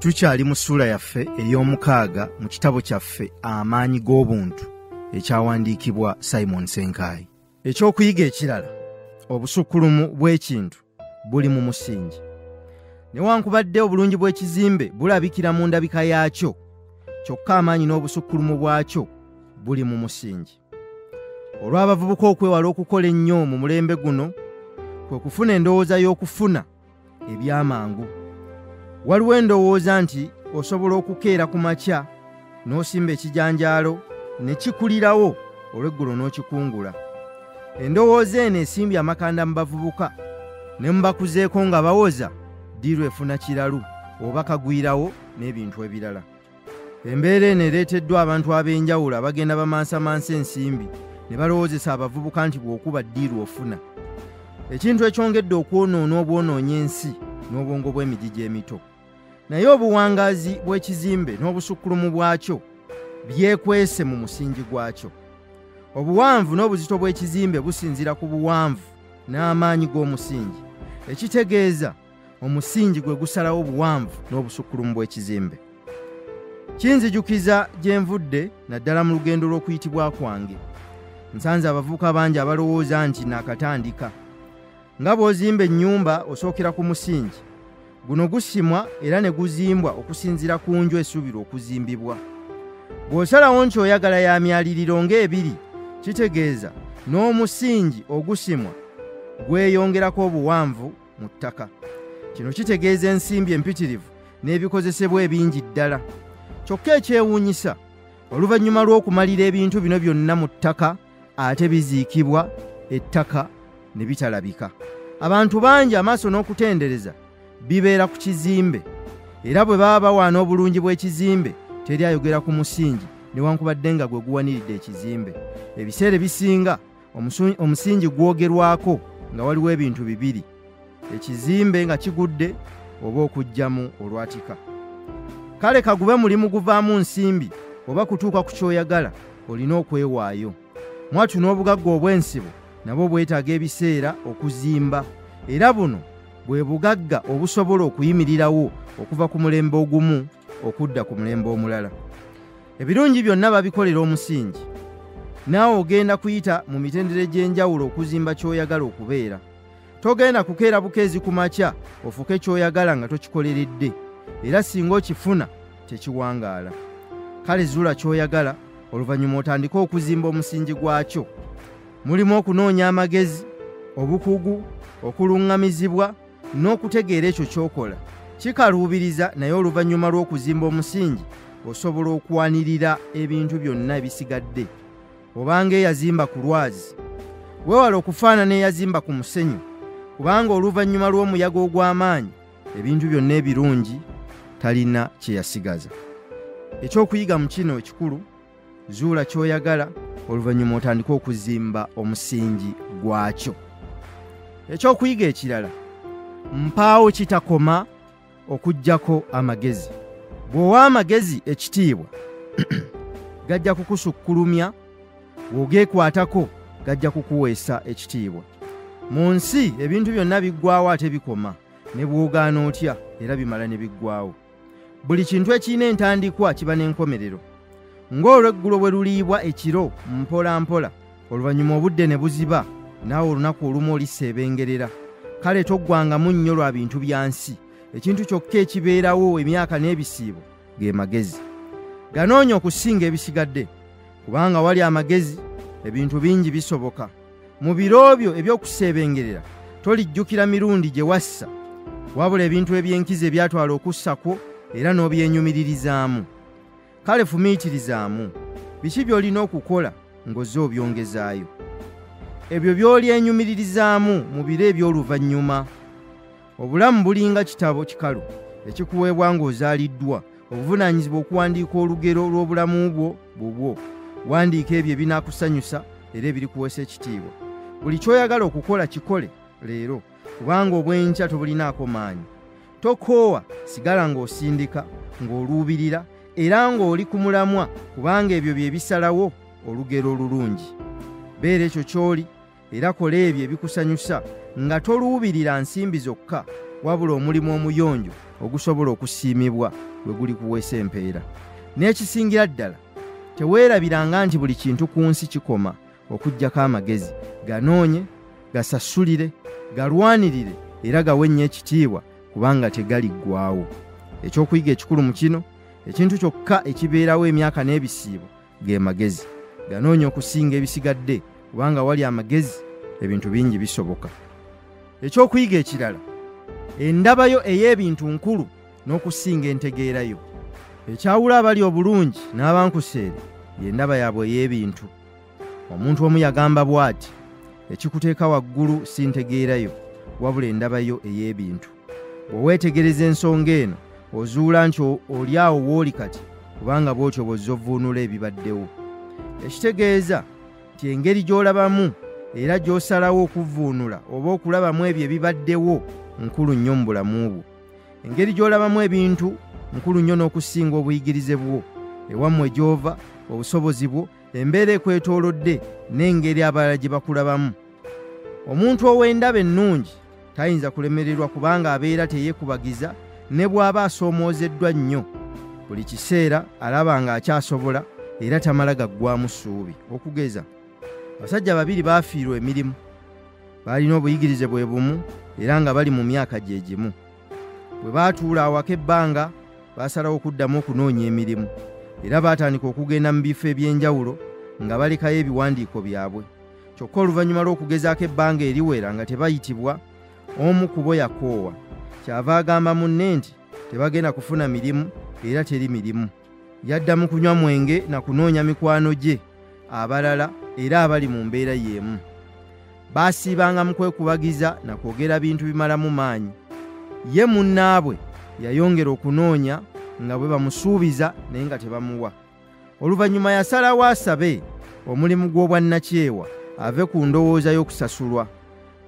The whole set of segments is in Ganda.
Tukyali mu ssuula yaffe ey'omukaaga mu kitabo kyaffe Amaanyi g'Obuntu ekyawandiikibwa Simon Ssenkayi. Ekyokuyiga ekirala, obusukkulumu bw'ekintu buli mu musingi. Newankubadde obulungi bw'ekizimbe bulabikira mu ndabika yaakyo, kyokka amaanyi n'obusukkulumu bwakyo buli mu musingi. Olw'abavubuka okwewala okukola ennyo mu mulembe guno, kwe kufuna endowooza y'okufuna ebyamangu. Waliwo endowooza nti osobola okukeera ku makya n'osimba ekijanjaalo ne kikulirawo olw'eggulo n'okikungula. Endowooza eno esimbye amakanda mu bavubuka ne mubakuzeeko nga bawoza ddiiru efuna kiralu oba kagwirawo n'ebintu ebirala. Embeera eno ereeteddwa abantu ab'enjawulo abagenda bamansamansa ensimbi ne balowoozesa abavubuka nti bw'okuba ddiiru ofuna. Ekintu ekyongedde okwonoona obwonoonyi ensi n'obwongo bw'emigigi emito. Naye obuwangaazi bw'ekizimbe n'obusukkulumu bwakyo byekwese mu musingi gwakyo. Obuwanvu n'obuzito bw'ekizimbe businziira ku buwanvu n'amaanyi g'omusingi, ekitegeeza omusingi gwe gusalawo obuwanvu n'obusukkulumu bw'ekizimbe. Kinzijukiza gye nvudde naddala mu lugendo lw'okuyitibwa kwange. Nsanze abavubuka bangi abalowooza nti naakatandika. Nga bw'ozimba ennyumba osookera ku musingi. Guno gusimwa era ne guzimbwa okusinziira ku nju esuubirwa okuzimbibwa. Bw'osalawo nti oyagala ya myaliriro ng'ebiri, kitegeeza n'omusingi ogusimwa gweyongerako obuwanvu mu ttaka. Kino kitegeeza ensimbi empitirivu n'ebikozesebwa ebingi ddala. Kyokka ekyewuunyisa, oluvannyuma lw'okumalira ebintu bino byonna mu ttaka ate biziikibwa ettaka ne bitalabika. Abantu bangi amaaso n'okutendereza bibeera ku kizimbe, era bwe baba bawaana obulungi bw'ekizimbe teri ayogera ku musingi newankubadde nga gwe guwaniridde ekizimbe. Ebiseera ebisinga omusingi gwogerwako nga waliwo ebintu bibiri, ekizimbe nga kigudde oba okuggyamu olwatika. Kale kagube mulimu guvaamu nsimbi oba kutuuka ku ky'oyagala, olina okwewaayo. Mwatu n'obugagga obw'ensibo nabwo bwetaaga ebiseera okuzimba, era buno bwe bugagga obusobola okuyimirirawo okuva ku mulembe ogumu okudda ku mulembe omulala. Ebirungi byonna babikolera omusingi. Naawe ogenda kuyita mu mitendera egy'enjawulo okuzimba ky'oyagala okubeera. Togenda kukeera bukeezi ku makya ofuuke ky'oyagala nga tokikoleredde, era singa okifuna tekiwangaala. Kale zuula ky'oyagala oluvannyuma otandike okuzimba omusingi gwakyo. Mulimu okunoonya amagezi, obukugu, okuluŋŋamizibwa n'okutegeera ekyo ky'okola. Kikaluubiriza, naye oluvannyuma lw'okuzimba omusingi osobola okwanirira ebintu byonna ebisigadde. Obanga eyazimba ku lwazi, weewale okufaanana eyazimba ku musenyu, kubanga oluvannyuma lw'omuyaga ogw'amaanyi ebintu byonna ebirungi talina kye yasigaza. Ekyokuyiga mu kino ekikulu, zuula ky'oyagala oluvannyuma otandike okuzimba omusingi gwakyo. Ekyokuyiga ekirala, mpaawo kitakoma okuggyako amagezi. Bw'owa amagezi ekitiibwa gajja kukusukkulumya, bw'ogeekwatako gajja kukuweesa ekitiibwa. Mu nsi ebintu byonna biggwaawo ate bikoma, ne bw'ogaana otya era bimala ne biggwaawo. Buli kintu ekirina entandikwa kiba n'enkomerero. Ng'olweggulo bwe luliibwa ekiro mpola mpola, oluvannyuma obudde ne buziba, naawe olunaku olumu oliseebengerera. Kale toggwangamu nnyo lwa bintu bya nsi. Ekintu kyokka ekibeerawo emyaka n'ebisiibo ge magezi. Ganoonya okusinga ebisigadde, kubanga wali amagezi ebintu bingi bisoboka. Mu biro byo eby'okuseebengerera tolijjukira mirundi gye wassa, wabula ebintu eby'enkizo ebyatwala okussa kwo era n'obyenyumiririzaamu. Kale fumiitirizaamu, biki by'olina okukola ng'ozze obyongezaayo. Ebyo by'olyenyumiririzaamu mu biro eby'oluvannyuma. Obulamu bulinga kitabo kikalu ekikuweebwa ng'ozaaliddwa, obuvunaanyizibwa okuwandiika olugero lw'obulamu bwo bubwo. Wandiika ebyo ebinaakusanyusa era ebirikuweesa ekitiibwa. Buli ky'oyagala okukola kikole leero, kubanga obw'enkya tobulinaako maanyi. Tokoowa, sigala ng'osindika, ng'oluubirira era ng'oli ku mulamwa, kubanga ebyo bye bisalawo olugero olulungi. Beera ekyo ky'oli era kola ebyo ebikusanyusa nga toluubirira nsimbi zokka, wabula omulimu omuyonjo ogusobola okusiimibwa gwe guli kuweesa empeera. N'ekisingira ddala, teweerabiranga nti buli kintu ku nsi kikoma okuggyako amagezi. Ganoonye, gasasulire, galwanirire era gawe nnyo ekitiibwa kubanga tegaliggwaawo. Ekyokuyiga ekikulu mu kino, ekintu kyokka ekibeerawo emyaka n'ebisiibo ge magezi. Ganoonya okusinga ebisigadde kubanga wali amagezi ebintu bingi bisoboka. Ekyokuyiga ekirala, endabayo ey'ebintu nkulu n'okusinga entegeerayo. Ekyawula abali obulungi n'abankuseere y'endaba yaabwe ey'ebintu. Omuntu omu yagamba bw'ati, ekikuteeka waggulu si ntegeerayo wabula endabayo ey'ebintu. Bw'oweetegereza ensonga eno ozuula nti oli awo w'oli kati kubanga bw'otyo bw'ozza ovvuunula ebibaddewo. Ekitegeeza nti engeri gy'olabamu era gy'osalawo okuvvuunula oba okulabamu ebyo ebibaddewo nkulu nnyo mu bulamu bwo. Engeri gy'olabamu ebintu nkulu nnyo n'okusinga obuyigirize bwo, ewammwe gy'ova, obusobozi bwo, embeera ekwetoolodde n'engeri abalala gye bakulabamu. Omuntu ow'endaba ennungi tayinza kulemererwa kubanga abeera teyeekubagiza ne bw'aba asoomoozeddwa nnyo. Buli kiseera alaba ng'akyasobola era tamala gaggwamu ssuubi. Okugeza, abasajja babiri baafiirwa emirimu. Baalina obuyigirize bwe bumu era nga bali mu myaka gye gimu. Bwe baatuula awaka ebbanga, baasalawo okuddamu okunoonya emirimu era baatandika okugenda mu bifo eby'enjawulo nga balekayo ebiwandiiko byabwe. Kyokka oluvannyuma lw'okugezaako ebbanga eriwera nga tebayitibwa, omu ku bo yakoowa. Kyava agamba munne nti tebagenda kufuna mirimu era teri mirimu. Yadda mu kunywa mwenge na kunoonya mikwano gye abalala era abali mu mbeera y'emu. Baasiibanga mu kwekubagiza na kwogera bintu bimalamu maanyi. Ye munnaabwe yayongera okunoonya nga bwe bamusuubiza naye nga tebamuwa. Oluvannyuma yasalawo asabe omulimu gw'obwannakyewa ave ku ndowooza y'okusasulwa.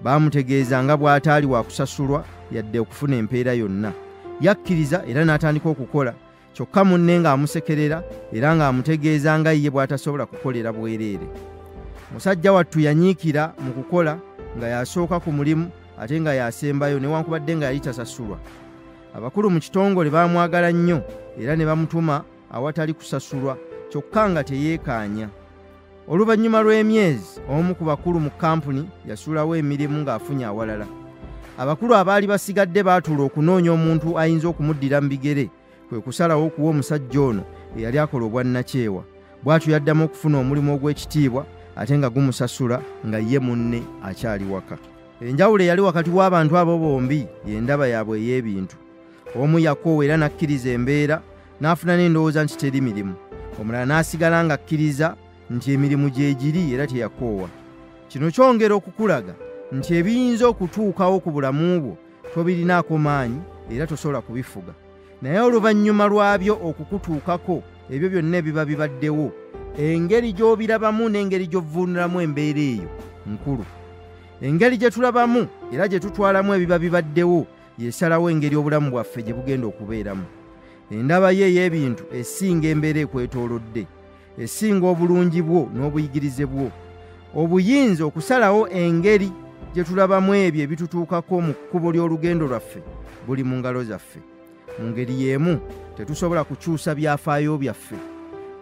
Baamutegeeza nga bw'ataali wa kusasulwa yadde okufuna empeera yonna. Yakkiriza era n'atandika okukola, kyokka munne ng'amusekerera era ng'amutegeeza nga ye bw'atasobola kukolera bwereere. Musajja wattu yanyiikira mu kukola nga yasooka ku mulimu ate nga yasembayo newankubadde nga yali tasasulwa. Abakulu mu kitongole baamwagala nnyo era ne bamutuma awatali kusasulwa, kyokka nga teyeekaanya. Oluvannyuma lw'emyezi, omu ku bakulu mu kampuni yasuulawo emirimu ng'afunye awalala. Abakulu abaali basigadde baatuula okunoonya omuntu ayinza okumuddira mu bigere, kwe kusalawo okuwa omusajja ono eyali akola obwannakyewa. Bw'atyo yaddamu okufuna omulimu ogw'ekitiibwa ate nga gumusasula nga ye munne akyali waka. Enjawulo eyali wakati w'abantu abo bombi y'endaba yaabwe ey'ebintu. Omu yakoowa era n'akkiriza embeera n'afuna n'endowooza nti teri mirimu. Omulala n'asigala ng'akkiriza nti emirimu gye giri era teyakoowa. Kino kyongera okukulaga nti ebiyinza okutuukawo ku bulamu bwo tobirinaako maanyi era tosobola kubifuga. Naye oluvannyuma lwabyo okukutuukako ebyo byonna ebiba bibaddewo, engeri gy'obirabamu n'engeri gy'ovvuunulamu embeera eyo nkulu. Engeri gye tulabamu era gye tutwalamu ebiba bibaddewo y'esalawo engeri obulamu bwaffe gye bugenda okubeeramu. Endaba ye ey'ebintu esinga embeera ekwetoolodde, esinga obulungi bwo n'obuyigirize bwo. Obuyinza okusalawo engeri gye tulabamu ebyo ebitutuukako mu kkubo ly'olugendo lwaffe buli mu ngalo zaffe. Mu ngeri y'emu tetusobola kukyusa byafaayo byaffe,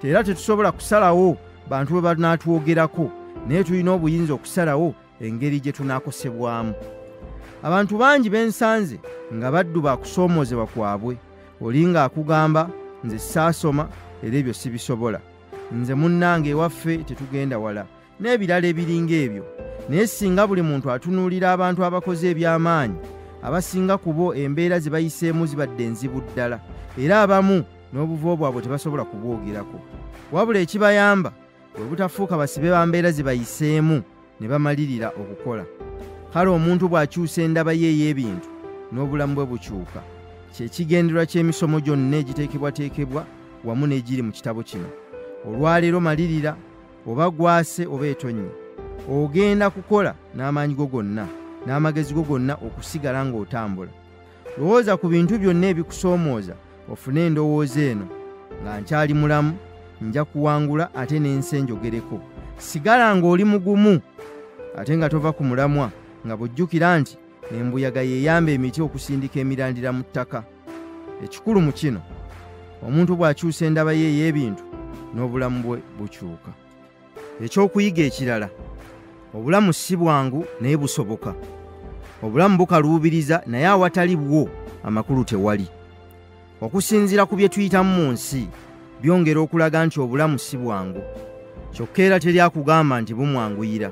era tetusobola kusalawo bantu bwe banaatwogerako, naye tulina obuyinza okusalawo engeri gye tunaakosebwamu. Abantu bangi bensanze nga baddu ba kusoomoozebwa kwabwe. Oli ng'akugamba nze saasoma era ebyo sibisobola, nze munnange ewaffe tetugenda wala, n'ebirala ebiringa ebyo. Naye singa buli muntu atunuulira abantu abakoze eby'amaanyi, abasinga ku bo embeera ze bayiseemu zibadde enzibu ddala, era abamu n'obuvo bwabwe tebasobola kubwogerako. Wabula ekibayamba bwe butafuuka basibe ba mbeera ze bayiseemu ne bamalirira okukola. Kale omuntu bw'akyusa endaba ye ey'ebintu n'obulamu bwe bukyuka. Kye kigendererwa ky'emisomo gyonna egiteekebwateekebwa wamu n'egiri mu kitabo kino. Olwaleero malirira oba gwase oba etonnye. Ogenda kukola n'amaanyi go gonna n'amagezi go gonna okusigala ng'otambula. Lowooza ku bintu byonna ebikusoomooza ofune endowooza eno: nga nkyali mulamu nja kuwangula ate n'ensi enjogereko. Sigala ng'oli mugumu ate nga tova ku mulamwa, nga bw'ojjukira nti embuyaga yeeyamba emiti okusindika emirandira mu ttaka. Ekikulu mu kino, omuntu bw'akyusa endaba ye ey'ebintu, n'obulamu bwe bukyuka. Ekyokuyiga ekirala, obulamu si bwangu naye busoboka. Obulamu bukaluubiriza naye awatali bwo amakulu tewali. Okusinziira ku bye tuyitamu mu nsi, byongera okulaga nti obulamu si bwangu. Kyokka era teri akugamba nti bumwanguyira.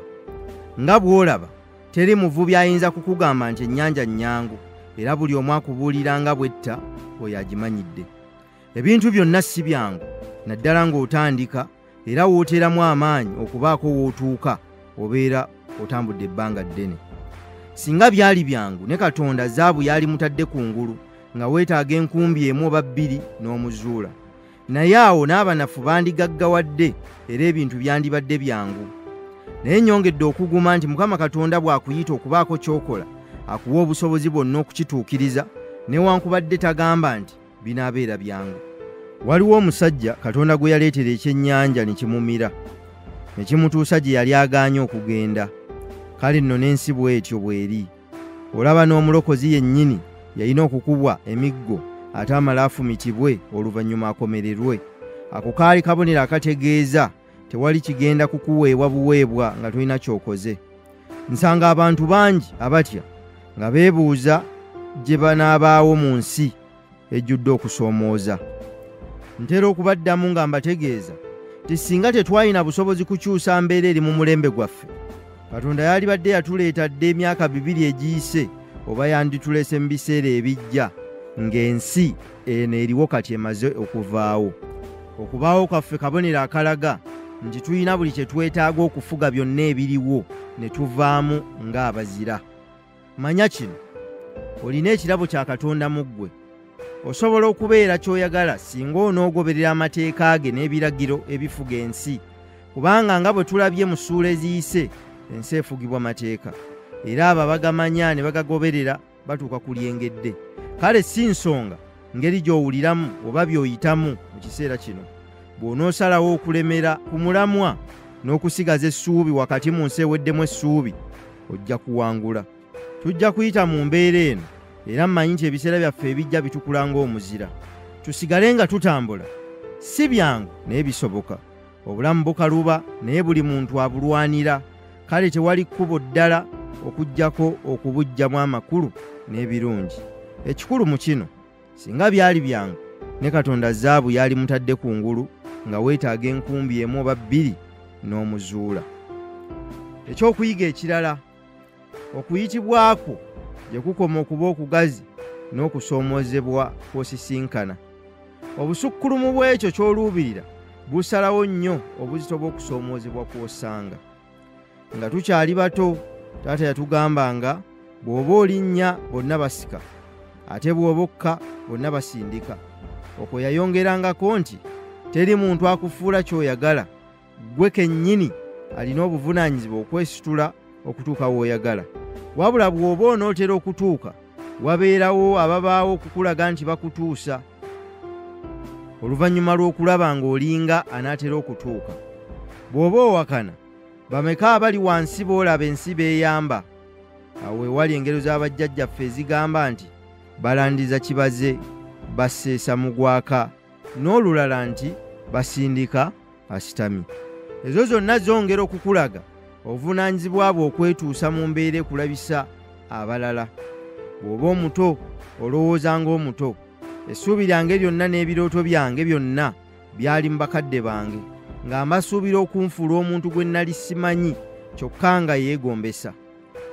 Nga bw'olaba, teri muvubi ayinza kukugamba nti ennyanja nnyangu, era buli omu akubuulira nga bw'etta oyo agimanyidde. Ebintu byonna si byangu, naddala ng'otandika, era w'oteeramu amaanyi okubaako w'otuuka obeera otambudde ebbanga ddene. Singa byali byangu, ne Katonda zaabu yali mutadde ku ngulu nga weetaaga enkumbi emu oba bbiri n'omuzuula. Naye awo n'abanafu bandigaggawadde era ebintu byandibadde byangu. Naye nnyongedde okuguma nti Mukama Katonda bw'akuyita okubaako ky'okola, akuwa obusobozi bwonna okukituukiriza, newankubadde tagamba nti binaabeera byangu. Waliwo omusajja Katonda gwe yaleetera ekyennyanja ne kimumira, ne kimutuusa gye yali agaanye okugenda. Kale nno n'ensi bw'etyo bw'eri. Olaba n'omulokozi yennyini yalina okukubwa emiggo ate amale afumitibwe oluvannyuma akomererwe. Ako kaali kabonero akategeeza tewali kigenda kukuweebwa buweebwa nga tolina ky'okoze. Nsanga abantu bangi abatya nga beebuuza gye banaabaawo mu nsi ejjudde okusoomooza. Ntera okubaddamu nga mbategeeza nti singa tetwalina busobozi kukyusa mbeera eri mu mulembe gwaffe, Katonda yalibadde yatuleeta dda emyaka 2 egiyise oba yandituleese mu biseera ebijja ng'ensi eno eriwo kati emaze okuvaawo. Okubaawo kwaffe kabonero akalaga nti tulina buli kye twetaaga okufuga byonna ebiriwo ne tuvaamu ng'abazira. Manya kino, olina ekirabo kya Katonda mu ggwe. Osobola okubeera ky'oyagala singa onoogoberera amateeka ge n'ebiragiro ebifuga ensi, kubanga nga bwe tulabye mu ssuula eziyise, ensi efugibwa mateeka, era abo abagamanya ne bagagoberera batuuka ku lyengedde. Kale si nsonga ngeri gy'owuliramu oba by'oyitamu mu kiseera kino. Bw'onoosalawo okulemera ku mulamwa n'okusigaza essuubi wakati mu nsi eweddemu essuubi, ojja kuwangula. Tujja kuyita mu mbeera eno, era mmanyi nti ebiseera byaffe ebijja bitukula ng'omuzira. Tusigale nga tutambula. Si byangu naye bisoboka. Obulamu bukaluba naye buli muntu abulwanira. Kale tewali kkubo ddala okuggyako okubuggyamu amakulu n'ebirungi. Ekikulu mu kino, singa byali byangu, ne Katonda zaabu yali mutadde ku ngulu nga weetaaga enkumbi emu oba bbiri n'omuzuula. Ekyokuyiga ekirala, okuyitibwa kwo gye kukoma okuba okugazi n'okusoomoozebwa kw'osisinkana. Obusukkulumu bw'ekyo ky'oluubirira busalawo nnyo obuzito bw'okusoomoozebwa kw'osanga. Nga tukyali bato, taata yatugambanga bw'oba olinnya bonna basika, ate bw'oba okka bonna basindika. Okwo yayongerangako nti teri muntu akufuula ky'oyagala, ggwe kennyini alina obuvunaanyizibwa okwesitula okutuuka w'oyagala. Wabula bw'oba onootera okutuuka, wabeerawo ababaawo okukulaga nti bakutuusa oluvannyuma lw'okulaba ng'olinga anaatera okutuuka. Bw'oba owakana, bameka abali wansi b'olaba ensi beeyamba. Awo ewali engero z'abajjajjaffe ezigamba nti balandiza kibaze, baseesa mugwaka, n'olulala nti basindika asitamye. Ezo zonna zongera okukulaga obuvunaanyizibwa bwo okwetuusa mu mbeera ekulabisa abalala. Bw'oba omuto olowooza ng'omuto. Essuubi lyange lyonna n'ebirooto byange byonna byali mu bakadde bange, nga mbasuubira okunfuula omuntu gwe nnali simanyi kyokka nga yeegombesa.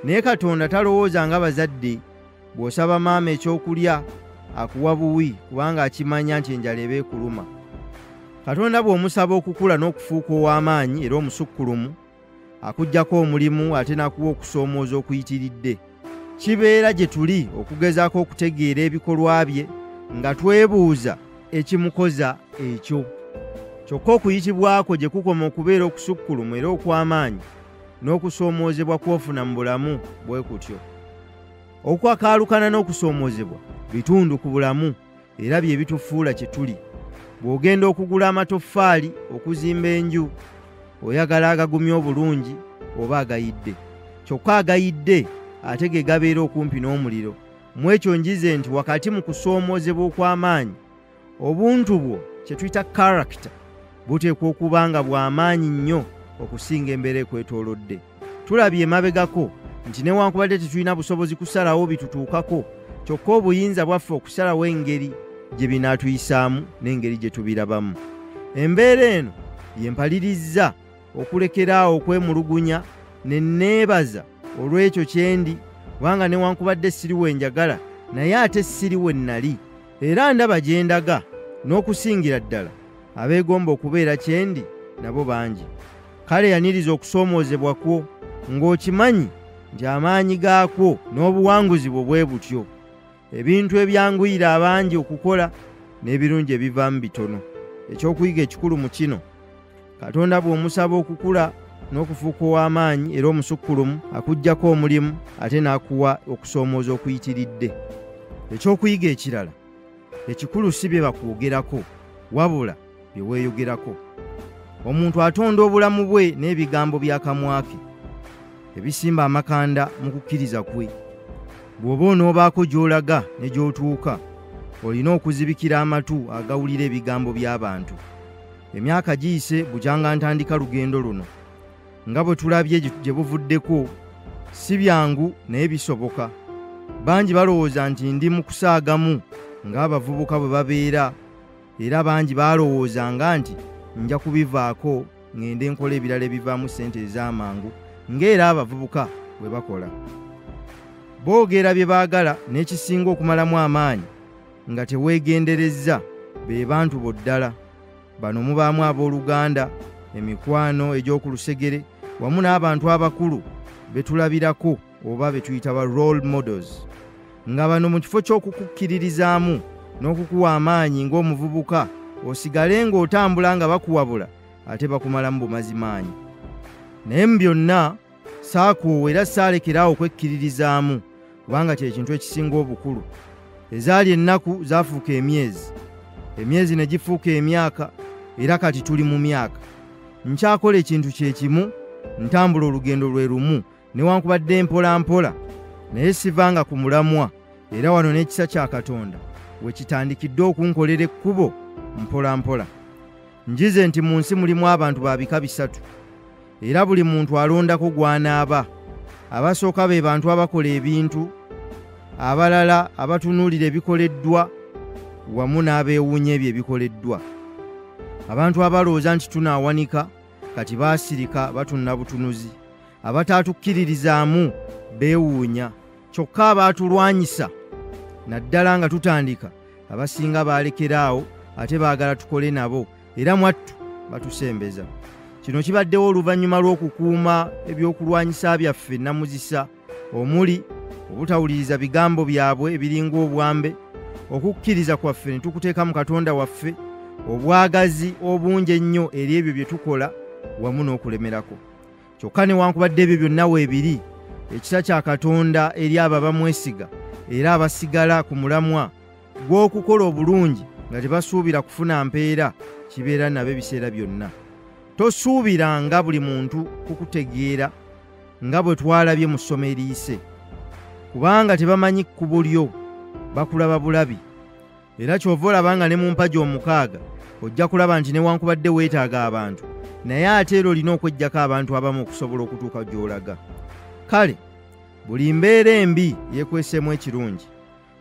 Naye Katonda talowooza nga bazadde. Bw'osaba maama ekyokulya akuwa buwi kubanga akimanya nti enjala eba ekuluma. Katonda bw'omusaba okukula n'okufuuka ow'amaanyi era omusukkulumu, akuggyako omulimu ate n'akuwa okusoomooza okuyitiridde. Kibeera gye tuli okugezaako okutegeera ebikolwa bye nga twebuuza ekimukoza ekyo. Kyokka okuyitibwako gye kukoma okubeera okusukkulumu era okw'amaanyi n'okusoomoozebwa kw'ofuna mu bulamu bwe kutyo. Okwakaalukana n'okusoomoozebwa bitundu ku bulamu era bye bitufuula kye tuli. Bw'ogenda okugula amatoffaali okuzimba enju, oyagala agagumye obulungi oba agayidde. Kyokka agayidde ate ge gabeera okumpi n'omuliro, Mu ekyo njize nti wakati mu kusoomoozebwa okw'amaanyi, obuntu bwo kye tuyita character buteekwa okuba nga bw'amaanyi nnyo okusinga embeera ekwetoolodde. Tulabye emabegako nti newankubadde tetulina busobozi kusalawo bitutuukako, kyokka obuyinza bwaffe okusalawo engeri gye binaatuyisaamu n'engeri gye tubirabamu. Embeera eno yempalirizza okulekeraawo okwemulugunya ne neebaza olw'ekyo kye ndi, kubanga newankubadde siri we njagala naye ate siri we nnali, era ndaba gye ndaga n'okusingira ddala abeegomba okubeera kye ndi nabo bangi. Kale yaniriza okusoomoozebwa kwo ng'okimanyi nti amaanyi gaakwo n'obuwanguzi bwo bwe butyo. Ebintu ebyanguyira abangi okukola n'ebirungi ebivaamu bitono. Ekyokuyiga ekikulu mu kino, Katonda bw'omusaba okukula n'okufuuka ow'amaanyi era omusukkulumu, akuggyako omulimu ate n'akuwa okusoomooza okuyitiridde. Ekyokuyiga ekirala ekikulu si bye bakwogerako wabula bye weeyogerako. Omuntu atonda obulamu bwe n'ebigambo by'akamwa ke ebisimba amakanda mu kukkiriza kwe. Bw'oba onoobaako gy'olaga ne gy'otuuka, olina okuzibikira amatu agawulira ebigambo by'abantu. Emyaka giyise bukyanga ntandika lugendo luno. Nga bwe tulabye gye buvuddeko, si byangu naye bisoboka. Bangi balowooza nti ndi mu kusaagamu ng'abavubuka bwe babeera, era bangi balowoozanga nti nja kubivaako ngende nkola ebirala ebivaamu ssente ez'amangu ng'era abavubuka bwe bakola. Boogera bye baagala n'ekisinga okumalamu amaanyi nga teweegenderezza be bantu bo ddala. Bano mubaamu abooluganda, emikwano egy'oku lusegere wamu n'abantu abakulu be tulabirako oba be tuyita ba role models, nga bano mu kifo ky'okukukkiririzaamu n'okukuwa amaanyi ng'omuvubuka osigale ng'otambula nga bakuwabula ate bakumalamu bumazi maanyi. Naye mu byonna saakoowa era saalekeraawo okwekkiririzaamu kubanga kye kintu ekisinga obukulu. Ezaali ennaku zaafuuka emyezi, emyezi ne gifuuka emyaka, era kati tuli mu myaka. Nkyakola ekintu kye kimu, ntambula olugendo lwe lumu newankubadde mpola mpola, naye sivanga ku mulamwa, era wano n'ekisa kya Katonda we kitandikidde okunkolera ekkubo mpola mpola. Njize nti mu nsi mulimu abantu ba bika bisatu, era buli muntu alondako gw'anaaba. Abasooka be bantu abakola ebintu, abalala abatunuulira ebikoleddwa wamu n'abeewuunya ebyo ebikoleddwa. Abantu abalowooza nti tunaawanika kati baasirika batunula butunuzi. Abatatukkiririzaamu beewuunya, kyokka abaatulwanyisa naddala nga tutandika abasinga baalekeraawo ate baagala tukole nabo, era mwattu batusembeza. Kino kibaddewo oluvannyuma lw'okukuuma ebyokulwanyisa byaffe nnamuzisa, omuli obutawuliriza bigambo byabwe ebiringa obwambe, okukkiriza kwaffe ne tukuteeka mu Katonda waffe, obwagazi obungi ennyo eri ebyo bye tukola wamu n'okulemerako. Kyokka newankubadde ebyo byonna weebiri, ekisa kya Katonda eri abo abamwesiga era abasigala ku mulamwa gw'okukola obulungi nga tebasuubira kufuna mpeera kibeera nabo ebiseera byonna. Tosuubiranga buli muntu kukutegeera nga bwe twalabye mu ssomo eriyise, kubanga tebamanyi kkubo lyo, bakulaba bulabi. Era ky'ova olaba nga ne mu mpagi 6 ojja kulaba nti newankubadde weetaaga abantu, naye ate era olina okweggyako abantu abamu okusobola okutuuka gy'olaga. Kale buli mbeera embi yeekweseemu ekirungi.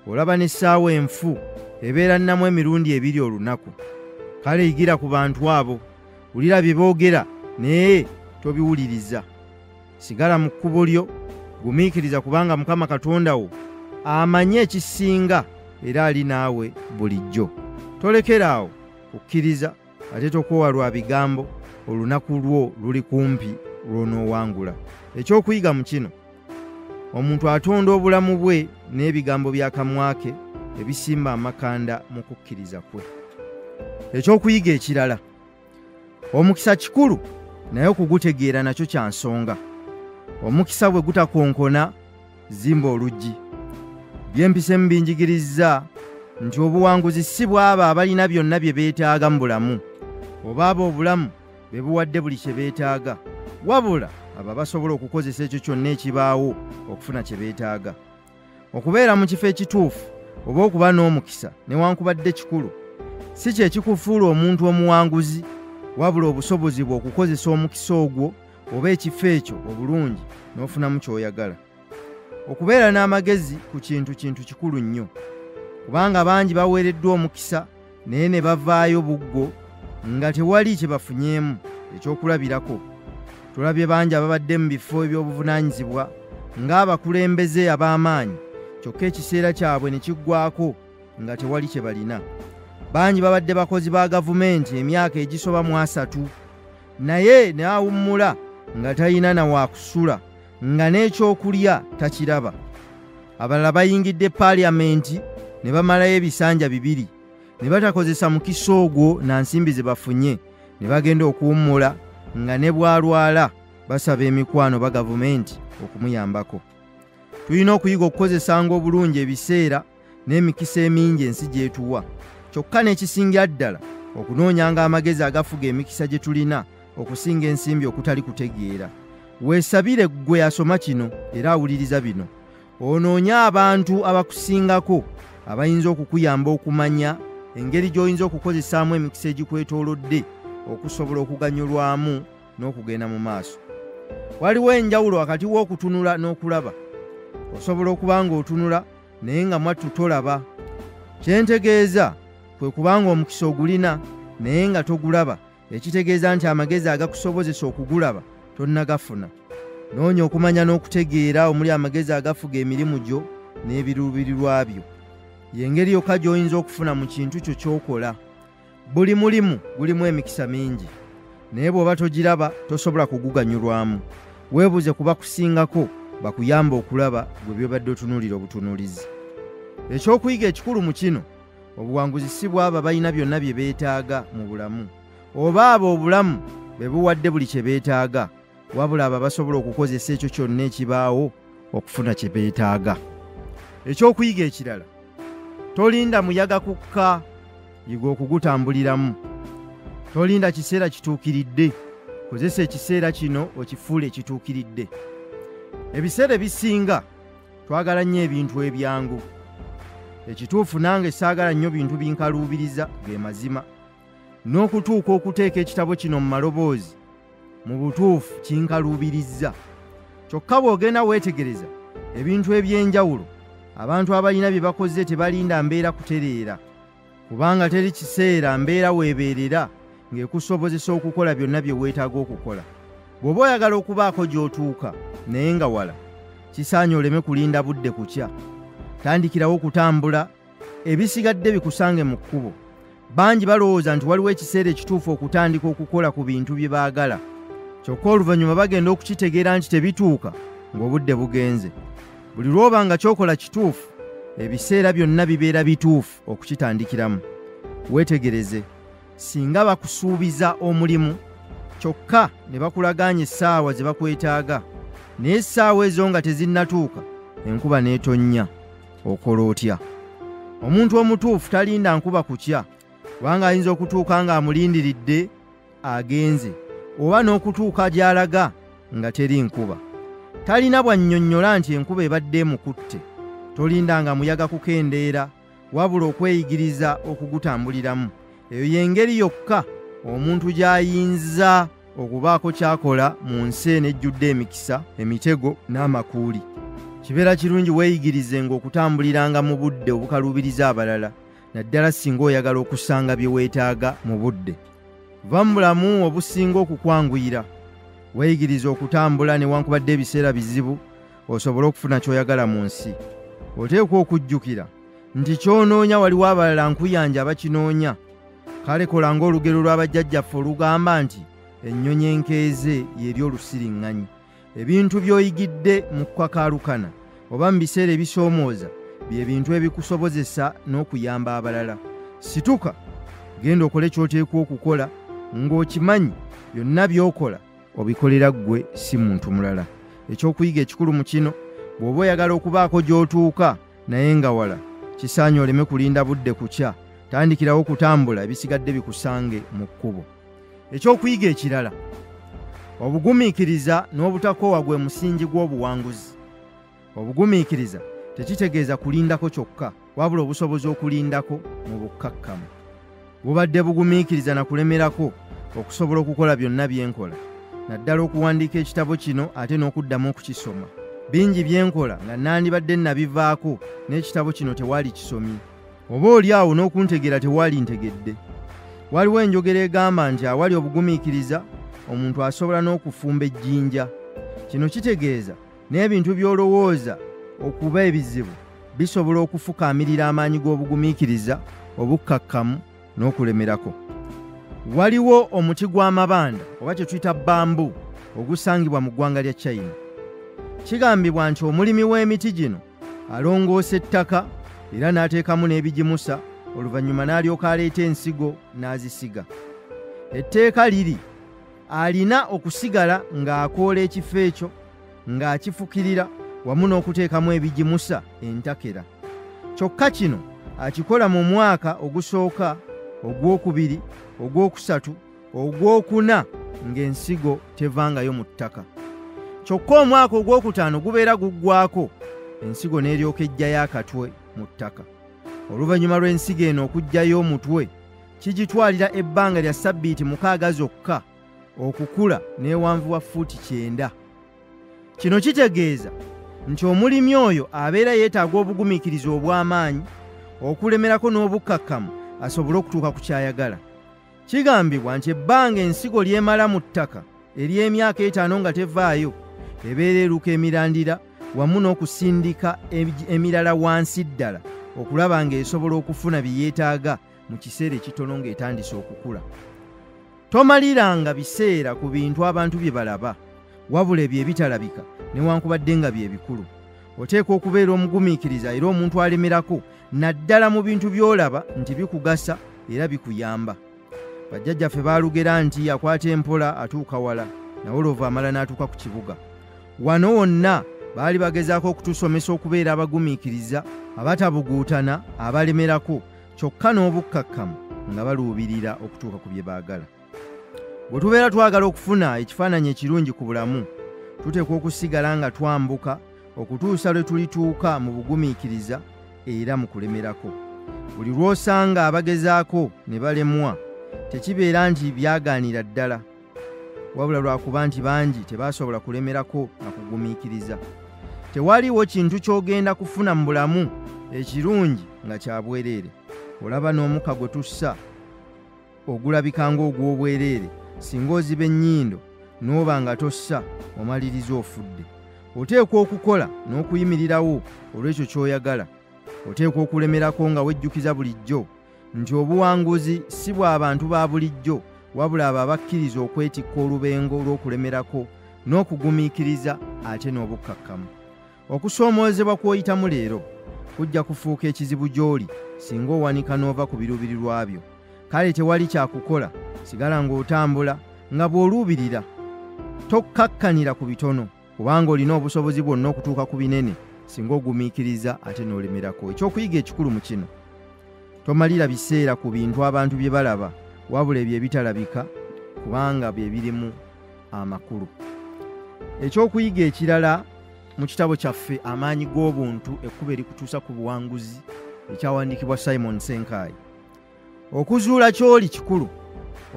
Olaba n'essaawa enfu ebeera nnamu emirundi 2 olunaku. Kale yigira ku bantu abo, wulira bye boogera naye tobiwuliriza. Sigala mu kkubo lyo, gumiikiriza kubanga Mukama Katonda wo amanyi ekisinga era ali naawe bulijjo. Tolekeraawo kukkiriza ate tokoowa lwa bigambo, olunaku lwo luli kumpi lw'onoowangula. Ekyokuyiga mu kino, omuntu atonda obulamu bwe n'ebigambo by'akamwa ke ebisimba amakanda mu kukkiriza kwe. Ekyokuyiga ekirala, omukisa kikulu naye okugutegeera nakyo kya nsonga. Omukisa bwe gutakonkona, zimba oluggi. Byempisemu binjigirizza nti obuwanguzi si bw'abo abalina byonna bye beetaaga mu bulamu, oba abo obulamu be buwadde buli kye beetaaga, wabula abo abasobola okukozesa ekyo kyonna ekibaawo okufuna kye beetaaga. Okubeera mu kifo ekituufu oba okuba n'omukisa newankubadde kikulu, si kye kikufuula omuntu omuwanguzi, wabula obusobozi bwe okukozesa omukisa ogwo oba ekifo ekyo obulungi n'ofunamu ky'oyagala. Okubeera n'amagezi ku kintu kintu kikulu nnyo, kubanga bangi baweereddwa omukisa naye ne bavaayo buggo nga tewali kye bafunyeemu. Ekyokulabirako, tulabye bangi ababadde mu bifo eby'obuvunaanyizibwa ng'abakulembeze ab'amaanyi, kyokka ekiseera kyabwe ne kiggwaako nga tewali kye balina. Bangi babadde bakozi ba gavumenti emyaka egisoba mu 30, naye n'awummula nga talina na waakusula, nga n'ekyokulya takiraba. Abalala bayingidde paaliyamenti ne bamalayo ebisanja 2, ne batakozesa mukisa ogwo na nsimbi ze bafunye, ne bagenda okuwummula nga ne bw'alwala basaba emikwano ba gavumenti okumuyambako. Tulina okuyiga okukozesanga obulungi ebiseera n'emikisa emingi ensi gy'etuwa, kyokka n'ekisingira ddala okunoonyanga amagezi agafuga emikisa gye tulina okusinga ensimbi okutali kutegeera. Weesabire ggwe asoma kino era awuliriza bino, onoonye abantu abakusingako abayinza okukuyamba okumanya engeri gy'oyinza okukozesaamu emikisa egikwetoolodde okusobola okuganyulwamu n'okugenda mu maaso. Waliwo enjawulo wakati w'okutunula n'okulaba. Osobola okuba ng'otunula naye nga mwattu tolaba. Kye ntegeeza kwe kubanga omukisa ogulina naye nga togulaba, ekitegeeza nti amagezi agakusobozesa okugulaba tonnagafuna. Noonya okumanya n'okutegeera omuli amagezi agafuga emirimu gyo n'ebiruubirirwa byo. Y'engeri yokka gy'oyinza okufuna mu kintu kyo ky'okola. Buli mulimu gulimu emikisa mingi, naye bw'oba togiraba tosobola kuguganyulwamu. Weebuuze kuba kusingako bakuyamba okulaba gwe by'obadde otunuulira obutunuulizi. Ekyokuyiga ekikulu mu kino, obuwanguzi si bw'abo abalina byonna bye beetaaga mu bulamu, oba abo obulamu be buwadde buli kye beetaaga, wabula abo abasobola okukozesa ekyo kyonna ekibaawo okufuna kye beetaaga. Ekyokuyiga ekirala, tolinda muyaga kukka, yiga okugutambuliramu. Tolinda kiseera kituukiridde, kozesa ekiseera kino okifuule ekituukiridde. Ebiseera ebisinga twagala nnyo ebintu ebyangu. Ekituufu nange saagala nnyo bintu binkaluubiriza, ge mazima. N'okutuuka okuteeka ekitabo kino mu maloboozi mu butuufu kinkaluubirizza. Kyokka bw'ogenda weetegereza ebintu eby'enjawulo, abantu abalina bye bakoze tebalinda mbeera kutereera, kubanga teri kiseera mbeera weebeerera ng'ekusobozesa okukola byonna bye weetaaga okukola. Bw'oba oyagala okubaako gy'otuuka naye nga wala, kisaanye oleme kulinda budde kukya. Tandikirawo okutambula, ebisigadde bikusange mu kkubo. Bangi balowooza nti waliwo ekiseera ekituufu okutandika okukola ku bintu bye baagala, kyokka oluvannyuma bagenda okukitegeera nti tebituuka ng'obudde bugenze. Buli lw'oba nga ky'okola kituufu, ebiseera byonna bibeera bituufu okukitandikiramu. Weetegereze, singa bakusuubiza omulimu kyokka ne bakulagaanya essaawa ze bakwetaaga, naye essaawa ezo nga tezinnatuuka enkuba n'etonnya, okola otya? Omuntu omutuufu talinda nkuba kukya, kubanga ayinza okutuuka ng'amulindiridde agenze, oba n'okutuuka gy'alaga nga teri nkuba. Talina bwannyonnyola nti enkuba ebadde emukutte. Tolindanga muyaga kukendeera, wabula okweyigiriza okugutambuliramu. Eyo y'engeri yokka omuntu gy'ayinza okubaako ky'akola mu nsi eno ejjudde emikisa, emitego n'amakuuli. Kibeera kirungi weeyigirizenga okutambuliranga mu budde obukaluubiriza abalala, naddala singa oyagala okusanga bye weetaaga mu budde. Va mu bulamu obusinga okukwanguyira. Weeyigirize okutambula newankubadde ebiseera bizibu, osobole okufuna ky'oyagala mu nsi. Oteekwa okujjukira nti ky'onoonya waliwo abalala nkuyanja abakinoonya. Kale kola ng'olugero lw'abajjajjaffe olugamba nti ennyonyi enkeeze y'eri olusiriŋŋanyi. Ebintu by'oyigidde mu kukakaalukana oba mu biseera ebisoomooza bye bintu ebikusobozesa n'okuyamba abalala. Situka, genda okole ky'oteekwa okukola ng'okimanyi byonna by'okola obikolera ggwe si muntu mulala. Ekyokuyiga ekikulu mu kino, bw'oba oyagala okubaako gy'otuuka naye nga wala, kisaanye oleme kulinda budde kukya, tandikirawo okutambula ebisigadde bikusange mu kkubo. Ekyokuyiga ekirala, obugumiikiriza n'obutakoowa gwe musingi gw'obuwanguzi. Obugumiikiriza Tekitegeeza kulindako kyokka, wabula obusobozi okulindako mu bukkakkamu. Bubadde bugumiikiriza na kulemerako okusobola okukola byonna bye nkola, naddala okuwandiika ekitabo kino ate n'okuddamu okukisoma. Bingi bye nkola nga nandibadde nabivaako n'ekitabo kino tewali kisomye, oba oli awo n'okuntegeera tewali ntegedde. Waliwo enjogera egamba nti awali obugumiikiriza omuntu asobola n'okufumba ejjinja. Kino kitegeeza n'ebintu by'olowooza okuba ebizibu bisobola okufukaamirira amaanyi g'obugumiikiriza, obukkakkamu n'okulemerako. Waliwo omuti gw'amabanda oba kye tuyita bambu ogusangibwa mu ggwanga lya China. Kigambibwa nti omulimi w'emiti gino alongoosa ettaka era n'ateekamu n'ebigimusa, oluvannyuma n'alyoka aleeta ensigo n'azisiga. Etteeka liri alina okusigala ng'akoola ekifo ekyo ng'akifukirira wamu n'okuteekamu ebigimusa entakera. Kyokka kino akikola mu mwaka ogusooka, ogwokubiri, ogwokusatu, ogwokuna ng'ensigo tevangayo mu ttaka. Kyokka omwaka ogwokutaano gubeera guggwako, ensigo n'eryoka ejjayo akatwe mu ttaka. Oluvannyuma lw'ensigo eno okuggyayo omutwe kigitwalira ebbanga lya ssabbiiti 6 zokka okukula n'ewanvuwa fuuti 90. Kino kitegeeza nti omulimi oyo abeera yeetaaga obugumiikiriza obw'amaanyi, okulemerako n'obukkakkamu asobole okutuuka ku ky'ayagala. Kigambibwa nti ebbanga ensigo ly'emala mu ttaka ery'emyaka 5 nga tevaayo, ebeera eruka emirandira wamu n'okusindika emirala wansi ddala okulaba ng'esobola okufuna bye yeetaaga mu kiseera ekitono ng'etandise okukula. Tomaliranga biseera ku bintu abantu bye balaba, wabula ebyo ebitalabika newankubadde nga bye bikulu. Oteekwa okubeera omugumiikiriza era omuntu alemerako, naddala mu bintu by'olaba nti bikugasa era bikuyamba. Bajjajjaffe baalugera nti akwata empola atuuka wala, naye olwova amala n'atuuka ku kibuga. Wano wonna baali bagezaako okutusomesa okubeera abagumiikiriza, abatabuguutana, abalemerako, kyokka n'obukkakkamu nga baluubirira okutuuka ku bye baagala. Bwe tubeera twagala okufuna ekifaananyi ekirungi ku bulamu, tuteekwa okusigala nga twambuka okutuusa lwe tulituuka mu bugumiikiriza era mu kulemerako. Buli lw'osanga abagezaako ne balemwa, tekibeera nti byagaanira ddala, wabula lwakuba nti bangi tebasobola kulemerako na kugumiikiriza. Tewaliwo kintu ky'ogenda kufuna mu bulamu ekirungi nga kya bwereere. Olaba n'omukka gwe tussa ogulabika ng'ogw'obwereere, singa oziba ennyindo n'oba nga tossa, omaliriza ofudde. Oteekwa okukola n'okuyimirirawo olw'ekyo ky'oyagala. Oteekwa okulemerako nga wejjukiza bulijjo nti obuwanguzi si bwa bantu ba bulijjo, wabula abo abakkiriza okwetikka olubengo lw'okulemerako n'okugumiikiriza ate n'obukkakkamu. Okusoomoozebwa kw'oyitamu leero kujja kufuuka ekizibu gy'oli singa owanika n'ova ku biruubirirwa byo. Kale tewali kyakukola, sigala ng'otambula nga bw'oluubirira. Tokkakkanira ku bitono, kubanga olina obusobozi bwonna okutuuka ku binene singa ogumiikiriza ate n'olemerako. Ekyokuyiga ekikulu mu kino, tomalira biseera ku bintu abantu bye balaba, wabula ebyo ebitalabika, kubanga bye birimu amakulu. Ekyokuyiga ekirala mu kitabo kyaffe Amaanyi g'Obuntu, ekkubo erikutuusa ku buwanguzi, ekyawandiikibwa Simon Ssenkaayi. Okuzuula ky'oli kikulu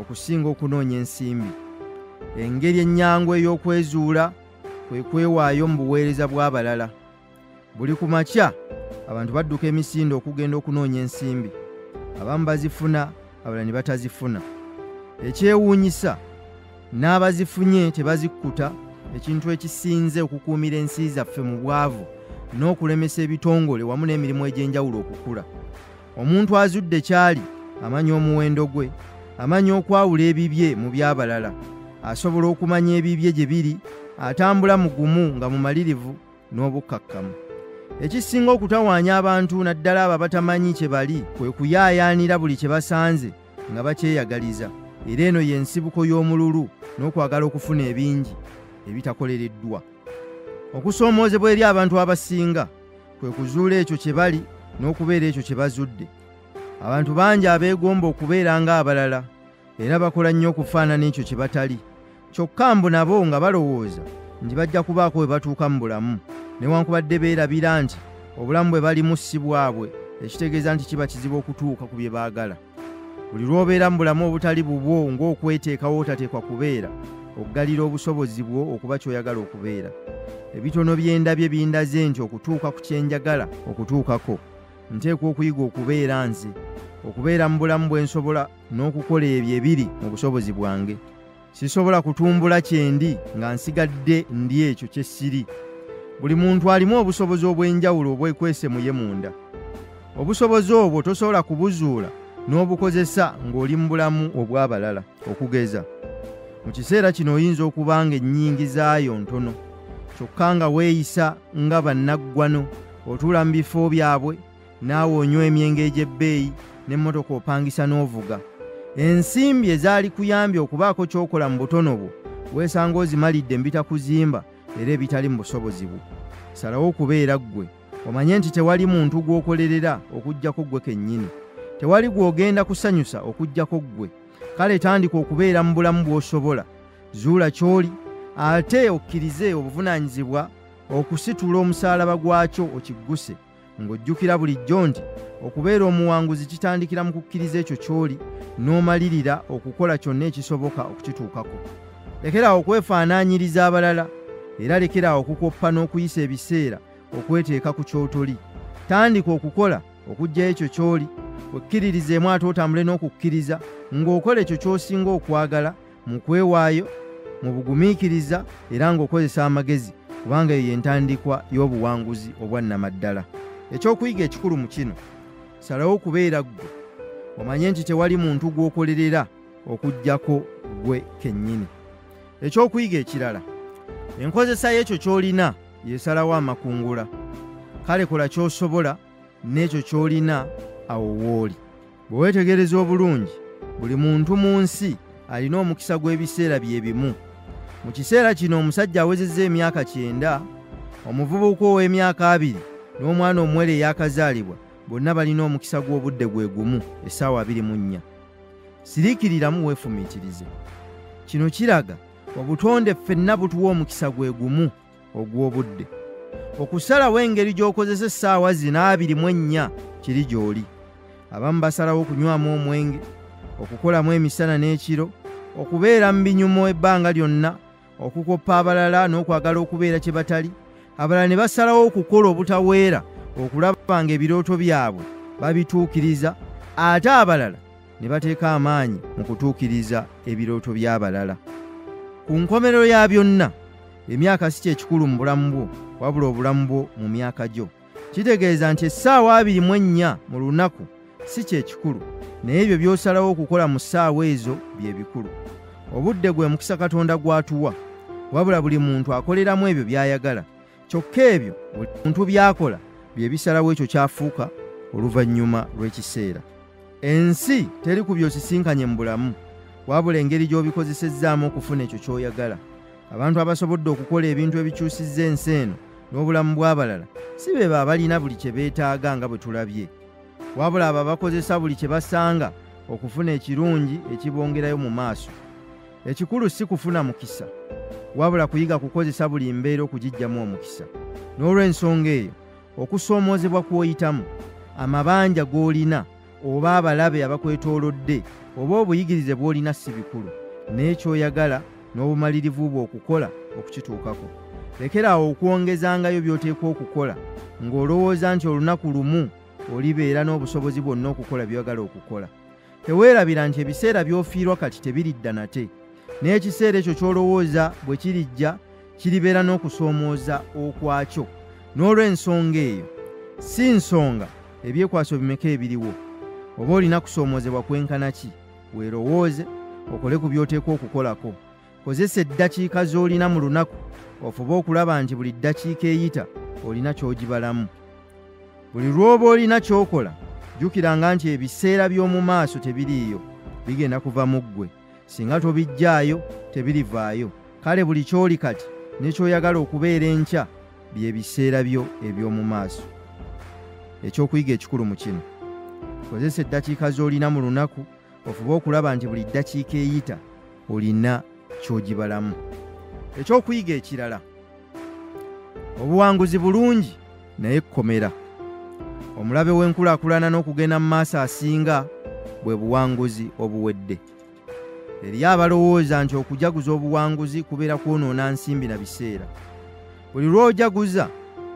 okusinga okunoonya ensimbi. Engeri ennyangu ey'okwezuula kwe kwewaayo mu buweereza bw'abalala. Buli ku makya abantu badduka emisinde okugenda okunoonya ensimbi. Abamu bazifuna, abalala ne batazifuna. Ekyewuunyisa, n'abazifunye tebazikkuta, ekintu ekisinze okukuumira ensi zaffe mu bwavu n'okulemesa ebitongole wamu n'emirimu egy'enjawulo okukula. Omuntu azudde ky'ali amanya omuwendo gwe, amanya okwawula ebibye mu by'abalala, asobola okumanya ebibye gye biri, atambula mugumu nga mumalirivu n'obukkakkamu. Ekisinga okutawaanya abantu naddala abo abatamanyi kye bali kwe kuyaayaanira buli kye basanze nga bakyeyagaliza, era eno y'ensibuko y'omululu n'okwagala okufuna ebingi ebitakolereddwa. Okusoomoozebwa eri abantu abasinga kwe kuzuula ekyo kye bali n'okubeera ekyo kye bazudde. Abantu bangi abeegomba okubeera ng'abalala era bakola nnyo okufaanana ekyo kye batali. Kyokka mbu nabo nga balowooza nti bajja kubaako we batuuka mu bulamu, newankubadde beerabira nti Obulamu bwe balimu si bwabwe, ekitegeeza nti kiba kizibu okutuuka ku bye baagala. Buli lw'obeera mu bulamu obutali bubwo ng'okweteekawo otateekwa kubeera, okuggalira obusobozi bwo okuba ky'oyagala okubeera. Ebitono bye ndabye bindaze nti okutuuka ku kye njagala okutuukako, nteekwa okuyiga okubeera nze, okubeera mu bulamu bwe nsobola n'okukola ebyo ebiri mu busobozi bwange. Sisobola kutumbula kye ndi nga nsigadde ndi ekyo kye siri. Buli muntu alimu obusobozi obw'enjawulo obwekwese mu ye munda. Obusobozi obwo tosobola kubuzuula n'obukozesa ng'oli mu bulamu obw'abalala. Okugeza, mu kiseera kino oyinza okuba nga ennyingizaayo ntono, kyokka nga weeyisa nga bannaggwano, otuula mu bifo byabwe, naawe onywa emyenge egy'ebbeeyi n'emmotoka opangisa n'ovuga. Ensimbi ezaali kuyambye okubaako ky'okola mu butono bwo, weesanga ozimalidde mu bitakuzimba era ebitali mu busobozi bwo. Salawo okubeera ggwe, omanye nti tewali muntu gw'okolerera okuggyako ggwe kennyini. Tewali gw'ogenda kusanyusa okuggyako ggwe. Kale tandika okubeera mu bulamu bw'osobola. Zuula ky'oli, ate okkirize obuvunaanyizibwa okusitula omusaalaba gwakyo okigguse, ng'ojjukira bulijjo nti okubeera omuwanguzi kitandikira mu kukkiriza ekyo ky'oli n'omalirira okukola kyonna ekisoboka okukituukako. Lekeraawo okwefaanaanyiriza abalala, era lekeraawo okukoppa n'okuyisa ebiseera okweteeka ku ky'otoli. Tandika okukola okuggyayo ekyo ky'oli, wekkiririzeemu ate otambule n'okukkiriza ng'okola ekyo ky'osinga okwagala mu kwewaayo, mu bugumiikiriza era ng'okozesa amagezi, kubanga eyo y'entandikwa y'obuwanguzi obwa nnamaddala. Ekyokuyiga ekikulu mu kino, salawo okubeera ggwe, omanye nti tewali muntu gw'okolerera okuggyako ggwe kennyini. Ekyokuyiga ekirala, enkozesa y'ekyo ky'olina y'esalawo amakungula. Kale kola ky'osobola n'ekyo ky'olina awo w'oli. Bwe weetegereza obulungi, buli muntu mu nsi alina omukisa gw'ebiseera bye bimu. Mu kiseera kino omusajja awezezza emyaka 90, omuvubuka ow'emyaka 20 n'omwana omuwere eyakazaalibwa bonna balina omukisa gw'obudde gwe gumu, essaawa 24. Siriikiriramu weefumiitirize. Kino kiraga obutonde ffenna butuwa omukisa gwe gumu ogw'obudde. Okusalawo engeri gy'okozesa essaawa zino 24 kiri gy'oli. Abamu basalawo okunywamu omwenge, okukolamu emisana n'ekiro, okubeera mu binyumo ebbanga lyonna, okukoppa abalala n'okwagala okubeera kye batali. Abalala ne basalawo okukola obutaweera okulaba ng'ebirooto byabwe babituukiriza, ate abalala ne bateeka amaanyi mu kutuukiriza ebirooto by'abalala. Ku nkomerero ya byonna, emyaka si kye kikulu mu bulamu bwo, wabula obulamu bwo mu myaka gyo. Kitegeeza nti essaawa 24 mu lunaku si kye kikulu, naye ebyo by'osalawo okukola mu ssaawa ezo bye bikulu. Obudde gwe mukisa Katonda gw'atuwa, wabula buli muntu akoleramu ebyo by'ayagala. Kyokka ebyo buli muntu by'akola bye bisalawo ekyo ky'afuuka oluvannyuma lw'ekiseera. Ensi teri ku by'osisinkanye mu bulamu, wabula engeri gy'obikozesezzaamu okufuna ekyo ky'oyagala. Abantu abasobodde okukola ebintu ebikyusizza ensi eno n'obulamu bw'abalala si be abalina buli kye beetaaga nga bwe tulabye, wabula abo abakozesa buli kye basanga okufuna ekirungi ekibongerayo mu maaso. Ekikulu si kufuna mukisa, wabula kuyiga kukozesa buli mbeera okugiggyamu omukisa. N'olw'ensonga eyo, okusoomoozebwa kw'oyitamu, amabanja g'olina, oba abalabe abakwetoolodde, oba obuyigirize bw'olina si bikulu, naye ky'oyagala n'obumalirivu bwo okukola okukituukako. Lekeraawo okwongezangayo by'oteekwa okukola ng'olowooza nti olunaku lumu olibeera n'obusobozi bwonna okukola by'oyagala okukola. Teweerabira nti ebiseera by'ofiirwa kati tebiridda nate, n'ekiseera ekyo ky'olowooza bwe kirijja kiribeera n'okusoomooza okwakyo. N'olw'ensonga eyo, si nsonga ebyekwaso bimeka ebiriwo, oba olina kusoomoozebwa kwenkana ki, weerowooze okole ku by'oteekwa okukolako. Kozesa eddakiika z'olina mu lunaku ofube okulaba nti buli ddakiika eyita olina ky'ogibalamu. Buli lw'oba olina ky'okola, jjukiranga nti ebiseera by'omu maaso tebiriiyo, bigenda kuva mu ggwe. Singa tobiggyaayo, tebirivaayo. Kale buli ky'oli kati ne ky'oyagala okubeera enkya bye biseera byo eby'omu maaso. Ekyokuyiga ekikulu mu kino, kozesa eddakiika z'olina mu lunaku ofube okulaba nti buli ddakiika eyita olina ky'ogibalamu. Ekyokuyiga ekirala, obuwanguzi bulungi naye kkomera. Omulabe w'enkulaakulana n'okugenda mu maaso asinga bwe buwanguzi obuwedde. Eriyo abalowooza nti okujaguza obuwanguzi kubeera kwonoona nsimbi na biseera. Buli lw'ojaguza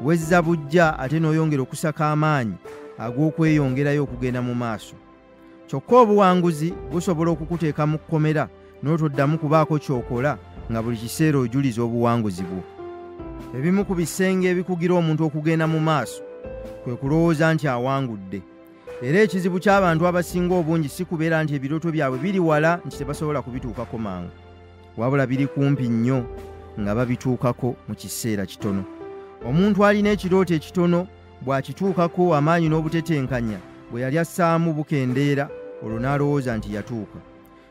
wezza bujja ate n'oyongera okusaka amaanyi ag'okweyongerayo okugenda mu maaso. Kyokka obuwanguzi busobola okukuteeka mu kkomera n'otoddamu kubaako ky'okola nga buli kiseera ojuliza obuwanguzi bwo. Ebimu ku bisenge ebikugira omuntu okugenda mu maaso kwe kulowooza nti awangudde. Era ekizibu ky'abantu abasinga obungi si kubeera nti ebirooto byabwe biri wala nti tebasobola kubituukako mangu, wabula biri kumpi nnyo nga babituukako mu kiseera kitono. Omuntu alina ekirooto ekitono bw'akituukako amaanyi n'obutetenkanya bwe yali assaamu bukendeera, olwo n'alowooza nti yatuuka.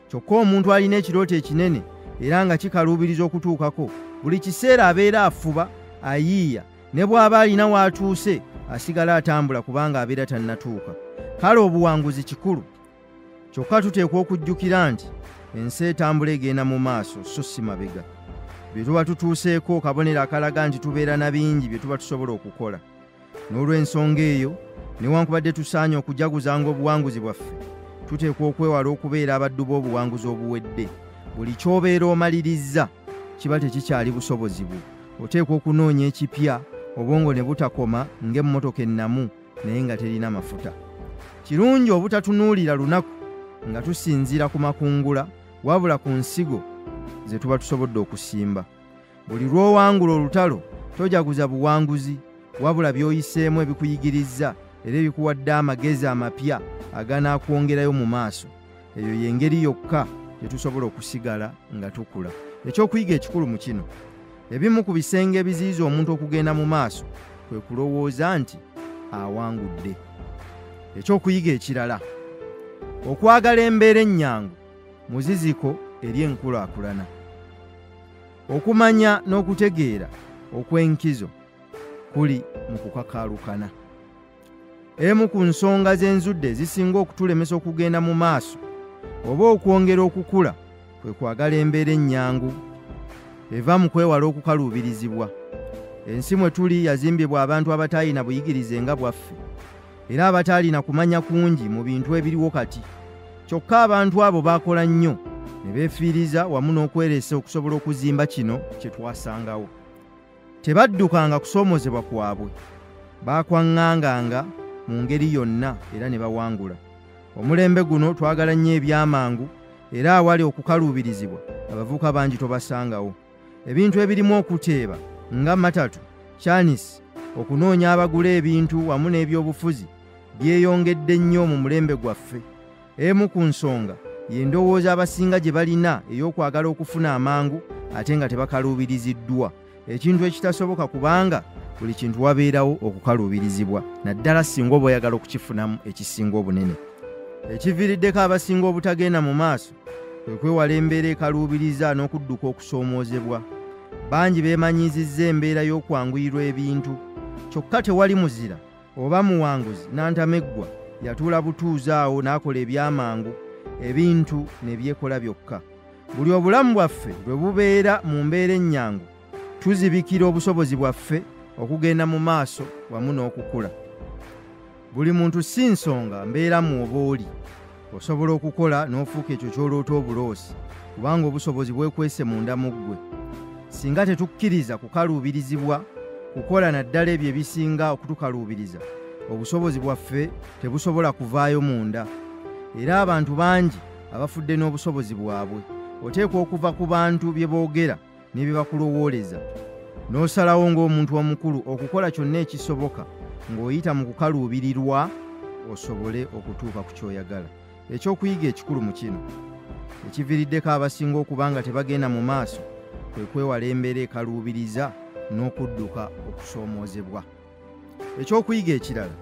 Kyokka omuntu alina ekirooto ekinene era nga kikaluubiriza okutuukako, buli kiseera abeera afuba, ayiiya, ne bw'aba alina w'atuuse asigala atambula kubanga abeera tannatuuka. Kale obuwanguzi kikulu, kyokka tuteekwa okujjukira nti ensi etambula egenda mu maaso so si mabega. Bye tuba tutuuseeko kabonero akalaga nti tubeera na bingi bye tuba tusobola okukola. N'olw'ensonga eyo, newankubadde tusaanye okujaguzanga obuwanguzi bwaffe, tuteekwa okwewala okubeera abaddu b'obuwanguzi obuwedde. Buli ky'obeera omalirizza kiba tekikyali busobozi bwo. Oteekwa okunoonya ekipya, obwongo ne butakoma ng'emmotoka ennamu naye nga terina mafuta. Kirungi obutatunuulira lunaku nga tusinziira ku makungula, wabula ku nsigo ze tuba tusobodde okusimba. Buli lw'owangula olutalo tojaguza buwanguzi, wabula by'oyiseemu ebikuyigirizza era ebikuwadde amagezi amapya aganaakwongerayo mu maaso. Eyo y'engeri yokka gye tusobola okusigala nga tukula. Ekyokuyiga ekikulu mu kino, ebimu ku bisenge ebiziyiza omuntu okugenda mu maaso kwe kulowooza nti awangudde. Ekyokuyiga ekirala, okwagala embeera ennyangu muziziko eri enkulaakulana. Okumanya n'okutegeera okw'enkizo kuli mu kukakaalukana. Emu ku nsonga z'enzudde ezisinga okutulemesa okugenda mu maaso oba okwongera okukula kwe kwagala embeera ennyangu eva mu kwewala okukaluubirizibwa. Ensi mwe tuli yazimbibwa abantu abataalina buyigirize nga bwaffe, era abataalina kumanya kungi mu bintu ebiriwo kati. Kyokka abantu abo baakola nnyo ne beefiiriza wamu n'okweresa okusobola okuzimba kino kye twasangawo. Tebaddukanga kusoomozebwa kwabwe, baakwaŋŋanganga mu ngeri yonna era ne bawangula. Omulembe guno twagala nnyo ebyamangu, era awali okukaluubirizibwa abavubuka bangi tobasangawo. Ebintu ebirimu okuteeba nga matatu, kyanisi, okunoonya abagula ebintu wamu n'ebyobufuzi byeyongedde nnyo mu mulembe gwaffe. Emu ku nsonga y'endowooza abasinga gye balina ey'okwagala okufuna amangu ate nga tebakaluubiriziddwa, ekintu ekitasoboka kubanga buli kintu wabeerawo okukaluubirizibwa, naddala singa oba oyagala okukifunamu ekisinga obunene. Ekiviiriddeko abasinga obutagenda mu maaso kwe kwewala embeera ekaluubiriza n'okudduka okusoomoozebwa. Bangi beemanyiizizza embeera y'okwanguyirwa ebintu, kyokka tewali muzira oba muwanguzi nantameggwa yatuula butuuzi awo n'akola ebyamangu, ebintu ne byekola byokka. Buli obulamu bwaffe lwe bubeera mu mbeera ennyangu, tuzibikira obusobozi bwaffe okugenda mu maaso wamu n'okukula. Buli muntu si nsonga mbeera mu oba oli, osobola okukola n'ofuuka ekyo ky'oloota obuloosi, kubanga obusobozi bwekwese munda mu ggwe. Singa tetukkiriza kukaluubirizibwa kukola naddala ebyo ebisinga okutukaluubiriza, obusobozi bwaffe tebusobola kuvaayo munda. Era abantu bangi abafudde n'obusobozi bwabwe. Oteekwa okuva ku bantu bye boogera ne bye bakulowooleza, n'osalawo ng'omuntu omukulu okukola kyonna ekisoboka ng'oyita mu kukaluubirirwa osobole okutuuka ku ky'oyagala. Ekyokuyiga ekikulu mu kino ekiviiriddeko abasinga okuba nga tebagenda mu maaso kwe kwewala embeera ekaluubiriza n'okudduka okusoomoozebwa. Ekyokuyiga ekirala,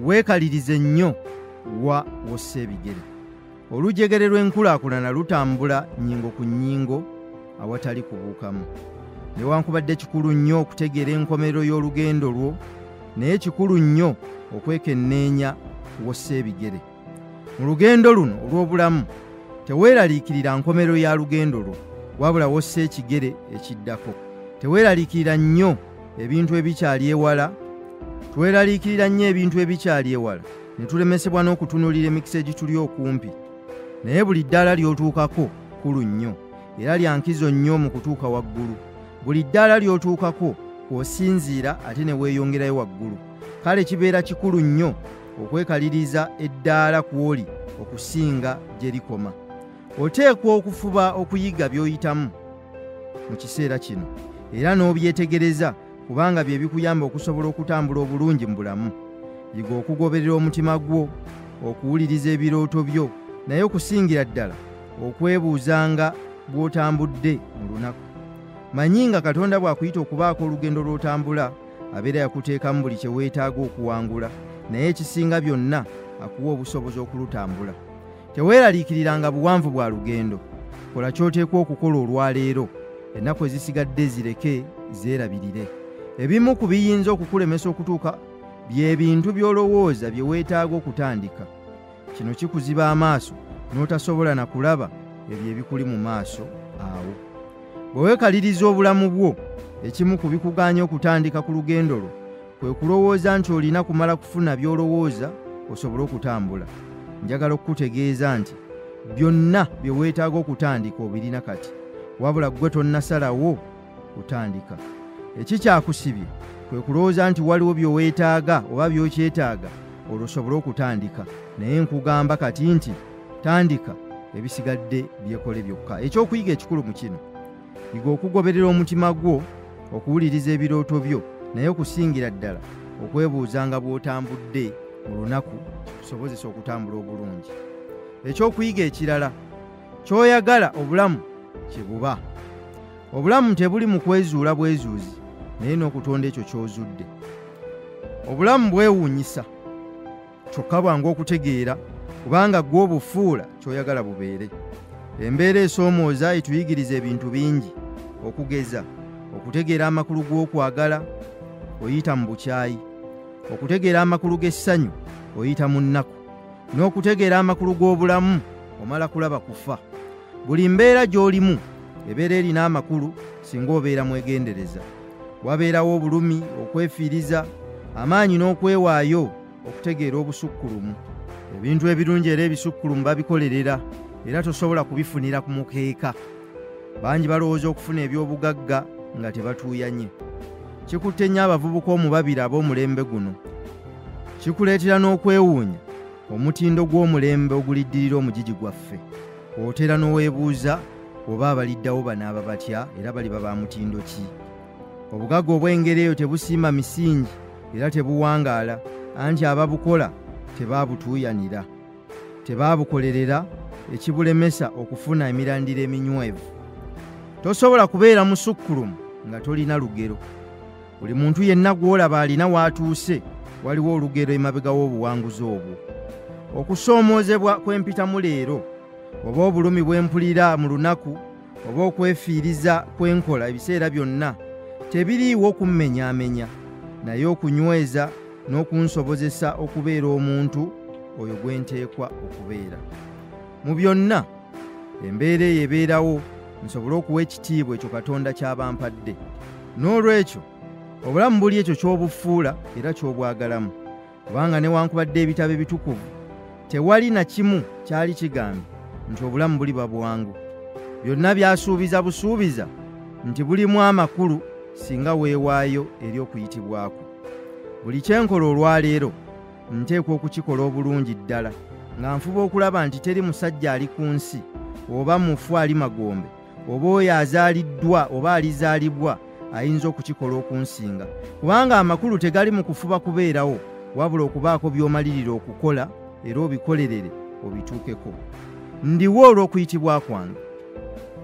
weekalirize nnyo wa w'ossa ebigere. Olujegere lw'enkulaakulana lutambula nnyingo ku nnyingo awatali kubuukamu. Newankubadde kikulu nnyo okutegeera enkomerero y'olugendo lwo, naye kikulu nnyo okwekenneenya w'ossa ebigere. Mu lugendo luno olw'obulamu, teweeraliikirira nkomerero ya lugendo lwo, wabula w'ossa ekigere ekiddako. Teweeraliikirira nnyo ebintu ebikyali ewala, Tweraliikirira nnyo ebintu ebikyali ewala ne tulemesebwa n'okutunuulira emikisa egituli okumpi. Naye buli ddaala ly'otuukako kkulu nnyo era lya nkizo nnyo mu kutuuka waggulu. Buli ddaala ly'otuukako kw'osinziira ate ne weeyongerayo waggulu. Kale kibeera kikulu nnyo okwekaliriza eddaala kw'oli okusinga gye likoma. Oteekwa okufuba okuyiga by'oyitamu mu kiseera kino era n'obyetegereza kubanga bye bikuyamba okusobola okutambula obulungi mu bulamu. Yiga okugoberera omutima gwo, okuwuliriza ebirooto byo, naye okusingira ddala okwebuuzanga bw'otambudde mu lunaku. Manyi nga Katonda bw'akuyita okubaako olugendo lw'otambula, abeera yakuteekamu buli kye weetaaga okuwangula, naye ekisinga byonna akuwa obusobozi okulutambula. Teweeraliikiriranga buwanvu bwa lugendo. Kola ky'oteekwa okukola olwaleero, ennaku ezisigadde zireke zeerabirire. Ebimu ku biyinza okukulemesa okutuuka bye bintu by'olowooza bye weetaaga okutandika. Kino kikuziba amaaso n'otasobola na kulaba ebyo ebikuli mu maaso awo. Bwe weekaliriza obulamu bwo, ekimu ku bikugaanya okutandika ku lugendo lwo kwe kulowooza nti olina kumala kufuna by'olowooza osobole okutambula. Njagala okukutegeeza nti byonna bye weetaaga okutandika obirina kati, wabula ggwe tonnasalawo kutandika. Ekikyakusibye kwe kulowooza nti waliwo bye weetaaga oba by'okyetaaga olwo osobole okutandika. Naye nkugamba kati nti tandika, ebisigadde byekole byokka. Ekyokuyiga ekikulu mu kino, yiga okugoberera omutima gwo, okuwuliriza ebirooto byo, naye okusingira ddala okwebuuzanga bw'otambudde mu lunaku kikusobozesa okutambula obulungi. Ekyokuyiga ekirala, ky'oyagala obulamu kye buba. Obulamu tebuli mu kwezuula bwezuuzi, naye n'okutonda ekyo ky'ozudde. Obulamu bwewuunyisa, kyokka bwangu okutegeera kubanga ggwe obufuula ky'oyagala bubeere. Embeera esoomooza etuyigiriza ebintu bingi, okugeza okutegeera amakulu g'okwagala oyita mu bukyayi, okutegeera amakulu g'essanyu oyita mu nnaku, n'okutegeera amakulu g'obulamu omala kulaba kufa. Buli mbeera gy'olimu ebeera erina amakulu singa obeera mwegendereza. Wabeerawo obulumi, okwefiiriza, amaanyi n'okwewaayo okutegeera obusukkulumu. Ebintu ebirungi era ebisukkulumu babikolerera era tosobola kubifunira ku mukeeka. Bangi balowooza okufuna eby'obugagga nga tebatuuyanye. Kikutte nnyo abavubuka omubabiri ab'omulembe guno. Kikuleetera n'okwewuunya omutindo gw'omulembe oguliddirira omugigi gwaffe. Otera n'oweebuuza oba abaliddawo banaaba batya era baliba ba mutindo ki. Obugagga obw'engeri eyo tebusiima misingi era tebuwangaala, anti ababukola tebaabutuuyanira, tebaabukolerera, ekibulemesa okufuna emirandira eminywevu. Tosobola kubeera musukkulumu nga tolina lugero. Buli muntu yenna gw'olaba alina w'atuuse, waliwo olugero emabega w'obuwanguzi obwo. Okusoomoozebwa kw'empitamu leero, oba obulumi bwe mpulira mu lunaku, oba okwefiiriza kwenkola ebiseera byonna, tebiriiwo kummenyaamenya, naye okunyweza n'okunsobozesa okubeera omuntu oyo gwe nteekwa okubeera. Mu byonna, embeera eyo ebeerawo nsobole okuwa ekitiibwa ekyo Katonda ky'abampadde. N'olwekyo, obulamu buli ekyo ky'obufuula era ky'obwagalamu, kubanga newankubadde ebitabo ebitukuvu tewali na kimu kyali kigambye nti obulamu buliba bwangu. Byonna byasuubiza busuubiza nti bulimu amakulu singa weewaayo eri okuyitibwako. Buli kyenkola olwaleero nteekwa okukikola obulungi ddala, nga nfuba okulaba nti teri musajja ali ku nsi oba mufu ali magombe oba oyo azaaliddwa oba alizaalibwa ayinza okukikola okunsinga, kubanga amakulu tegali mu kufuba kubeerawo, wabula okubaako by'omalirira okukola era obikolerere obituukeko. Ndiwo olw'okuyitibwa kwange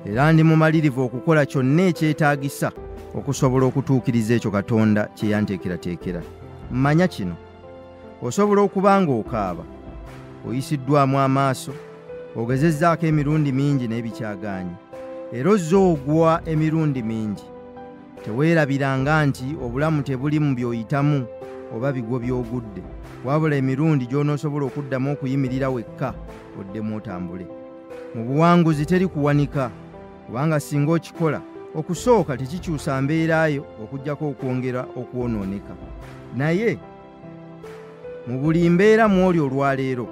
era ndi mumalirivu okukola kyonna ekyetaagisa okusobola okutuukiriza ekyo Katonda kye yanteekerateekera. Manya kino, osobola okuba ng'okaaba, oyisiddwamu amaaso, ogezezzaako emirundi mingi n'ebikyagaanyi, era ozze ogwa emirundi mingi. Teweerabiranga nti obulamu tebuli mu by'oyitamu oba bigwo by'ogudde, wabula emirundi gy'onoosobola okuddamu okuyimirira wekka oddemu otambule. Mu buwanguzi teri kuwanika, kubanga singa okikola okusooka tekikyusa mbeerayo okuggyako okwongera okwonooneka. Naye mu buli mbeera mw'oli olwaleero,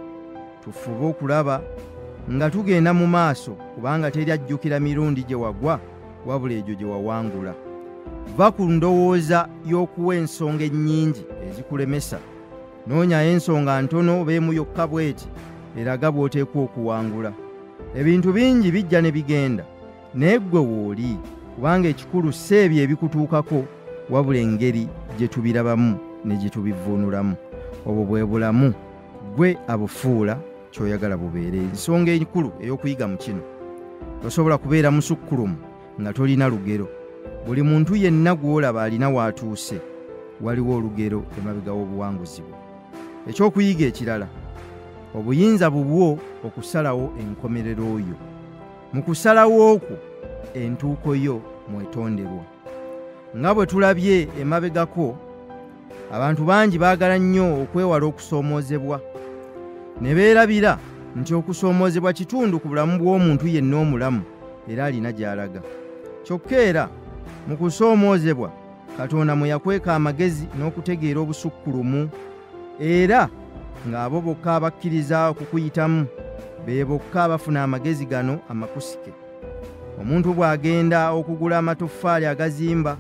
tufube okulaba nga tugenda mu maaso, kubanga teri ajjukira mirundi gye wagwa wabula egyo gye wawangula. Va ku ndowooza y'okuwa ensonga ennyingi ezikulemesa, noonyayo ensonga ntono oba emu yokka bw'eti eraga bw'oteekwa okuwangula. Ebintu bingi bijja ne bigenda, naye ggwe w'oli, kubanga ekikulu si ebyo ebikutuukako wabula engeri gye tubirabamu ne gye tubivvuunulamu. Obwo bwe bulamu, ggwe abufuula ky'oyagala bubeere. Ensonga enkulu ey'okuyiga mu kino, tosobola kubeera musukkulumu nga tolina lugero. Buli muntu yenna gw'olaba alina w'atuuse, waliwo olugero emabega w'obuwanguzi bwe. Ekyokuyiga ekirala, obuyinza bubwo okusalawo enkomerero yo. Mu kusalawo okwo entuuko yo mwetonderwa. Nga bwe tulabye emabegako, abantu bangi baagala nnyo okwewala okusoomoozebwa, ne beerabira nti okusoomoozebwa kitundu ku bulamu bw'omuntu yenna omulamu era alina gy'alaga. Kyokka era mu kusoomoozebwa Katonda mwe yakweka amagezi n'okutegeera obusukkulumu, era ng'abo bokka abakkiriza okukuyitamu be bokka abafuna amagezi gano amakusike. Omuntu bw'agenda okugula amatoffaali agazimba,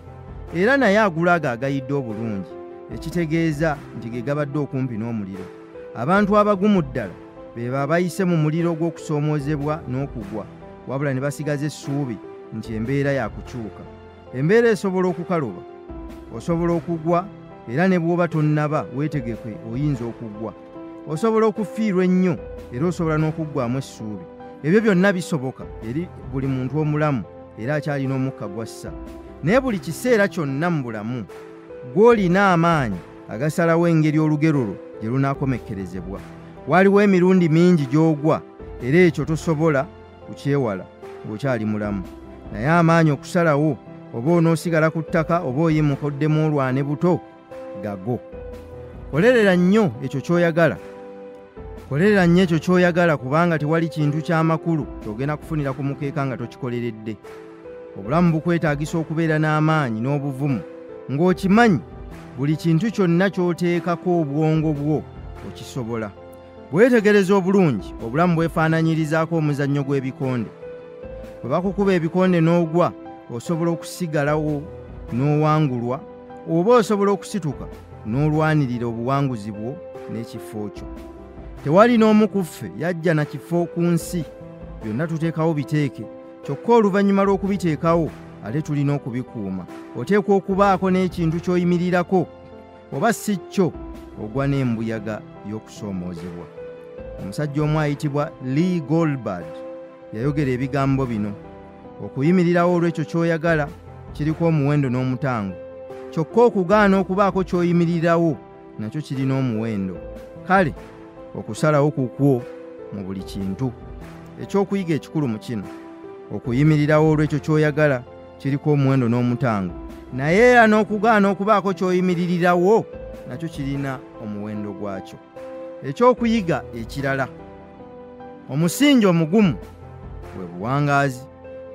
era naye agula ago agayidde obulungi, ekitegeeza nti ge gabadde okumpi n'omuliro. Abantu abagumu ddala be babayise mu muliro gw'okusoomoozebwa n'okugwa, wabula ne basigaza essuubi nti embeera yakukyuka. Embeera esobola okukaluba, osobola okugwa, era ne bw'oba tonnaba weetegeke oyinza okugwa. Osobola okufiirwa ennyo era osobola n'okuggwaamu essuubi. Ebyo byonna bisoboka eri buli muntu omulamu era akyalina omukka gw'assa. Naye buli kiseera kyonna mu bulamu gw'olina amaanyi agasalawo engeri olugero lwo gye lunaakomekkerezebwa. Waliwo emirundi mingi gy'ogwa era ekyo tosobola kukyewala ng'okyali mulamu. Naye amaanyi okusalawo oba onoosigala ku ttaka oba oyimuka oddemu olwane buto gago. Kolerera nnyo ekyo ky'oyagala. Kolerera nnyo ekyo ky'oyagala, kubanga tewali kintu ky'amakulu ky'ogenda kufunira ku mukeeka nga tokikoleredde. Obulamu bukwetaagisa okubeera n'amaanyi n'obuvumu ng'okimanyi buli kintu kyonna ky'oteekako obwongo bwo okisobola. Bwetegereza obulungi, obulamu bwefaananyirizaako omuzannyo gw'ebikonde. Bwe bakukuba ebikonde n'ogwa, osobola okusigalawo n'owangulwa, oba osobola okusituka n'olwanirira obuwanguzi bwo n'ekifo kyo. Tewali n'omu ku ffe yajja na kifo ku nsi, byonna tuteekawo biteeke, kyokka oluvannyuma lw'okubiteekawo ate tulina okubikuuma. Oteekwa okubaako n'ekintu ky'oyimirirako, oba si kyo ogwa n'embuyaga y'okusoomoozebwa. Omusajja omu ayitibwa Lee Goldberg yayogera ebigambo bino: okuyimirirawo olw'ekyo ky'oyagala kiriko omuwendo n'omutango, kyokka okugaana okubaako ky'oyimirirawo nakyo kirina omuwendo. Kale okusalawo kukwo mu buli kintu. Ekyokuyiga ekikulu mu kino, okuyimirirawo olw'ekyo ky'oyagala kiriko omuwendo n'omutango, naye era n'okugaana okubaako ky'oyimiririrawo nakyo kirina omuwendo gwakyo. Ekyokuyiga ekirala, omusingi omugumu bwe buwangaazi.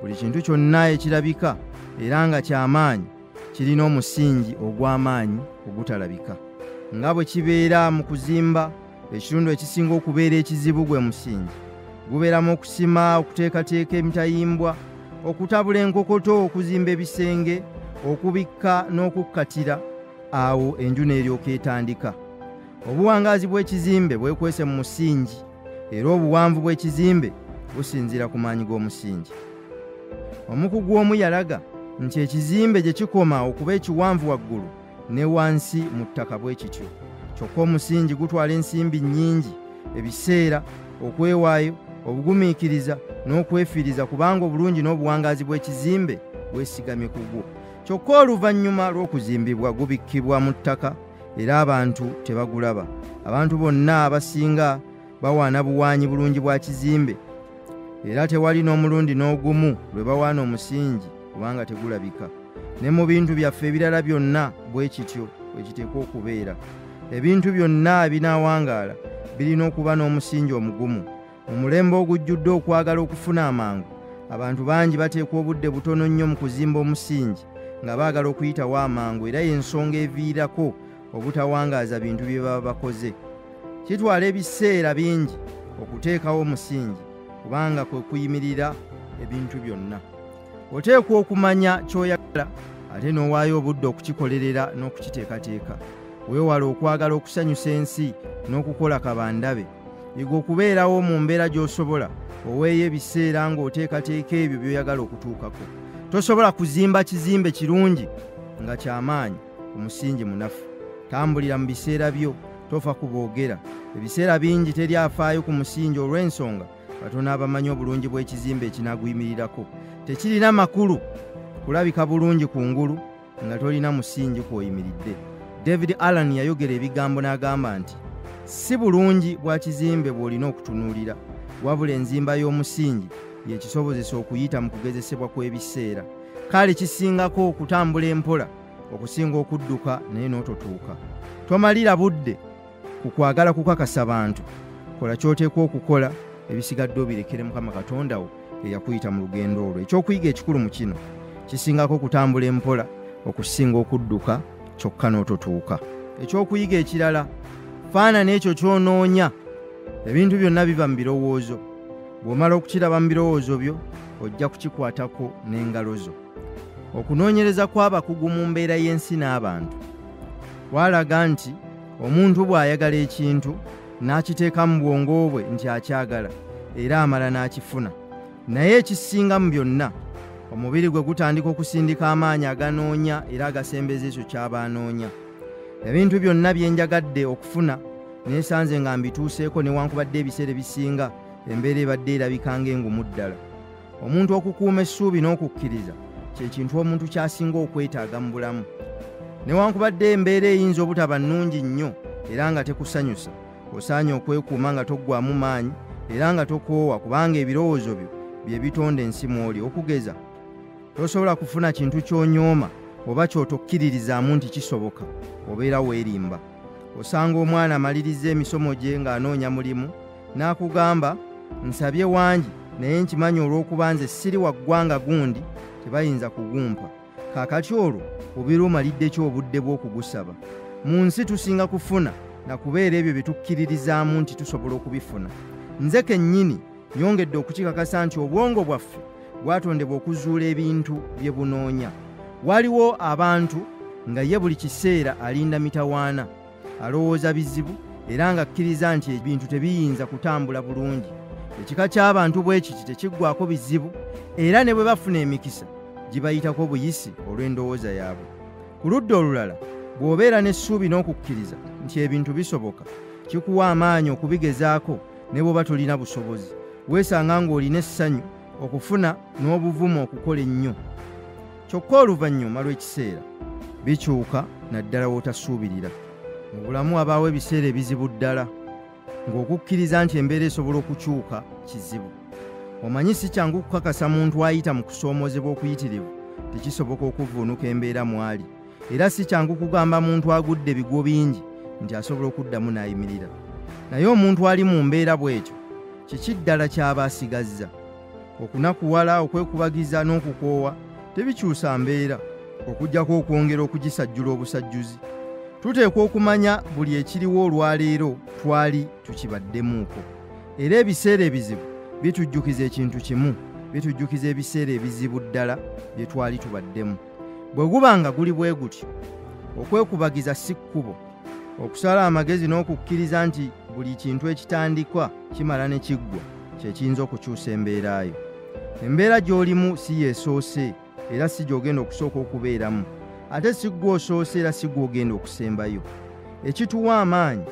Buli kintu kyonna ekirabika era nga ky'amaanyi kirina omusingi ogw'amaanyi ogutalabika. Nga bwe kibeera mu kuzimba, ekitundu ekisinga okubeera ekizibu gwe musingi. Gubeeramu okusima, okuteekateeka emitayimbwa, okutabula enkokoto, okuzimba ebisenge, okubikka n'okukkatira, awo enju n'eryoka etandika. Obuwangaazi bw'ekizimbe bwekwese mu musingi, era obuwanvu bw'ekizimbe businziira ku maanyi g'omusingi. Omukugu omu yalaga nti ekizimbe gye kikoma okuba ekiwanvu waggulu ne wansi mu ttaka bwe kityo. Kyokka omusingi gutwala ensimbi nnyingi, ebiseera, okwewaayo, obugumiikiriza n'okwefiiriza, kubanga obulungi n'obuwangaazi bw'ekizimbe bwesigamye ku gwo. Kyokka oluvannyuma lw'okuzimbibwa gubikkibwa mu ttaka era abantu tebagulaba. Abantu bonna abasinga bawaana buwaanyi bulungi bwa kizimbe, era tewali n'omulundi n'ogumu lwe bawaana omusingi kubanga tegulabika. Ne mu bintu byaffe ebirala byonna bwe kityo bwe kiteekwa okubeera. Ebintu byonna ebinaawangaala birina okuba n'omusingi omugumu. Mu mulembe ogujjudde okwagala okufuna amangu, abantu bangi bateekwa obudde butono nnyo mu kuzimba omusingi nga baagala okuyitawo amangu, era y'ensonga eviirako obutawangaaza bintu bye baba bakoze. Kitwala ebiseera bingi okuteekawo omusingi kubanga kwe kuyimirira ebintu byonna. Oteekwa okumanya ky'oyagala ate n'owaayo obudde okukikolerera n'okukiteekateeka. Weewale okwagala okusanyusa ensi n'okukola kabandabe. Yiga okubeerawo mu mbeera gy'osobola, oweeyo ebiseera ng'oteekateeka ebyo by'oyagala okutuukako. Tosobola kuzimba kizimbe kirungi nga ky'amaanyi ku musingi munafu. Tambulira mu biseera byo, tofa ku boogera. Ebiseera bingi teri afaayo ku musingi olw'ensonga batono abamanyi obulungi bw'ekizimbe ekinaaguyimirirako. Tekirina makulu kulabika bulungi kungulu nga tolina musingi kw'oyimiridde. David Allen yayogera ebigambo n'agamba nti si bulungi bwa kizimbe bw'olina okutunuulira, wabula enzimba y'omusingi y'ekisobozesa okuyita mu kugezesebwa kw'ebiseera. Kale kisingako okutambula empola okusinga okudduka naye n'ototuuka. Tomalira budde ku kwagala kukakasa bantu. Kola ky'oteekwa okukola, ebisigadde obirekere Mukama Katonda wo eyakuyita mu lugendo olwo. Ekyokuyiga ekikulu mu kino kisingako okutambula empola okusinga okudduka kyokka n'ototuuka. Ekyokuyiga ekirala, faanana ekyo ky'onoonya. Ebintu byonna biva mu birowoozo. Bw'omala okukiraba mu birowoozo byo, ojja kukikwatako n'engalo zo. Okunoonyereza kw'abakugu mu mbeera y'ensi n'abantu kwalaga nti omuntu bw'ayagala ekintu n'akiteeka mu bwongo bwe nti akyagala, era amala n'akifuna. Naye ekisinga mu byonna, omubiri gwe gutandika okusindika amaanyi aganoonya era agasembeza ekyo ky'aba anoonya. Ebintu byonna bye njagadde okufuna neesanze nga mbituuseeko newankubadde ebiseera ebisinga embeera ebadde erabika ng'engumu ddala. Omuntu okukuuma essuubi n'okukkiriza kye kintu omuntu ky'asinga okwetaaga mu bulamu. Newankubadde embeera eyinza obutaba nnungi nnyo era nga tekusanyusa, osaanye okwekuuma nga toggwaamu maanyi era nga tokoowa, kubanga ebirowoozo byo bye bitonda ensi mw'oli. Okugeza, tosobola kufuna kintu ky'onyooma oba ky'otokkiririzaamu nti kisoboka, obeera weerimba. Osanga omwana amaliriza emisomo gye ng'anoonya mulimu n'akugamba, nsabye wangi naye nkimanyi olw'okuba nze siri wa ggwanga gundi tebayinza kugumpa. Kaakati olwo obeera omalidde ki obudde bw'okugusaba? Mu nsi tusinga kufuna na kubeera ebyo bye tukkiririzaamu nti tusobola okubifuna. Nze kennyini nyongedde okukikakasa nti obwongo bwaffe bwatondebwa okuzuula ebintu bye bunoonya. Waliwo abantu nga ye buli kiseera alinda mitawaana, alowooza bizibu era ng'akkiriza nti ebintu tebiyinza kutambula bulungi. Ekika ky'abantu bwe kiti tekiggwaako bizibu, era ne bwe bafuna emikisa gibayitako buyisi olw'endowooza yaabwe. Ku ludda olulala, bw'obeera n'essuubi n'okukkiriza nti ebintu bisoboka, kikuwa amaanyi okubigezaako ne bw'oba tolina busobozi. Weesanga ng'olina essanyu okufuna n'obuvumu okukola ennyo. Kyokka oluvannyuma lw'ekiseera bikyuka naddala w'otasuubirira. Mu bulamu wabaawo ebiseera ebizibu ddala, ng'okukkiriza nti embeera esobola okukyuka kizibu. Omanyi si kyangu kukakasa muntu ayita mu kusoomoozebwa okuyitirivu tekisoboka okuvvuunuka embeera mw'ali. Era si kyangu kugamba muntu agudde ebigwo bingi nti asobola okuddamu n'ayimirira. Naye omuntu ali mu mbeera bw'etyo, kiki ddala ky'aba asigazza? Okunakuwala, okwekubagiza n'okukoowa tebikyusa mbeera, okuggyako okwongera okugisajjula obusajjuzi. Tuteekwa okumanya buli ekiriwo olwaleero twali tukibaddemuuko. Era ebiseera ebizibu bitujjukiza ekintu kimu, bitujjukiza ebiseera ebizibu ddala bye twali tubaddemu. Bwe guba nga guli bwe gutyo, okwekubagiza si kkubo. Okusala amagezi n'okukkiriza nti buli kintu ekitandikwa kimala ne kiggwa kye kiyinza okukyusa embeera yo. Embeera gy'olimu si yeesoose era si gy'ogenda okusooka okubeeramu, ate si ggwe osoose era si ggwe ogenda okusembayo. Ekituwa amaanyi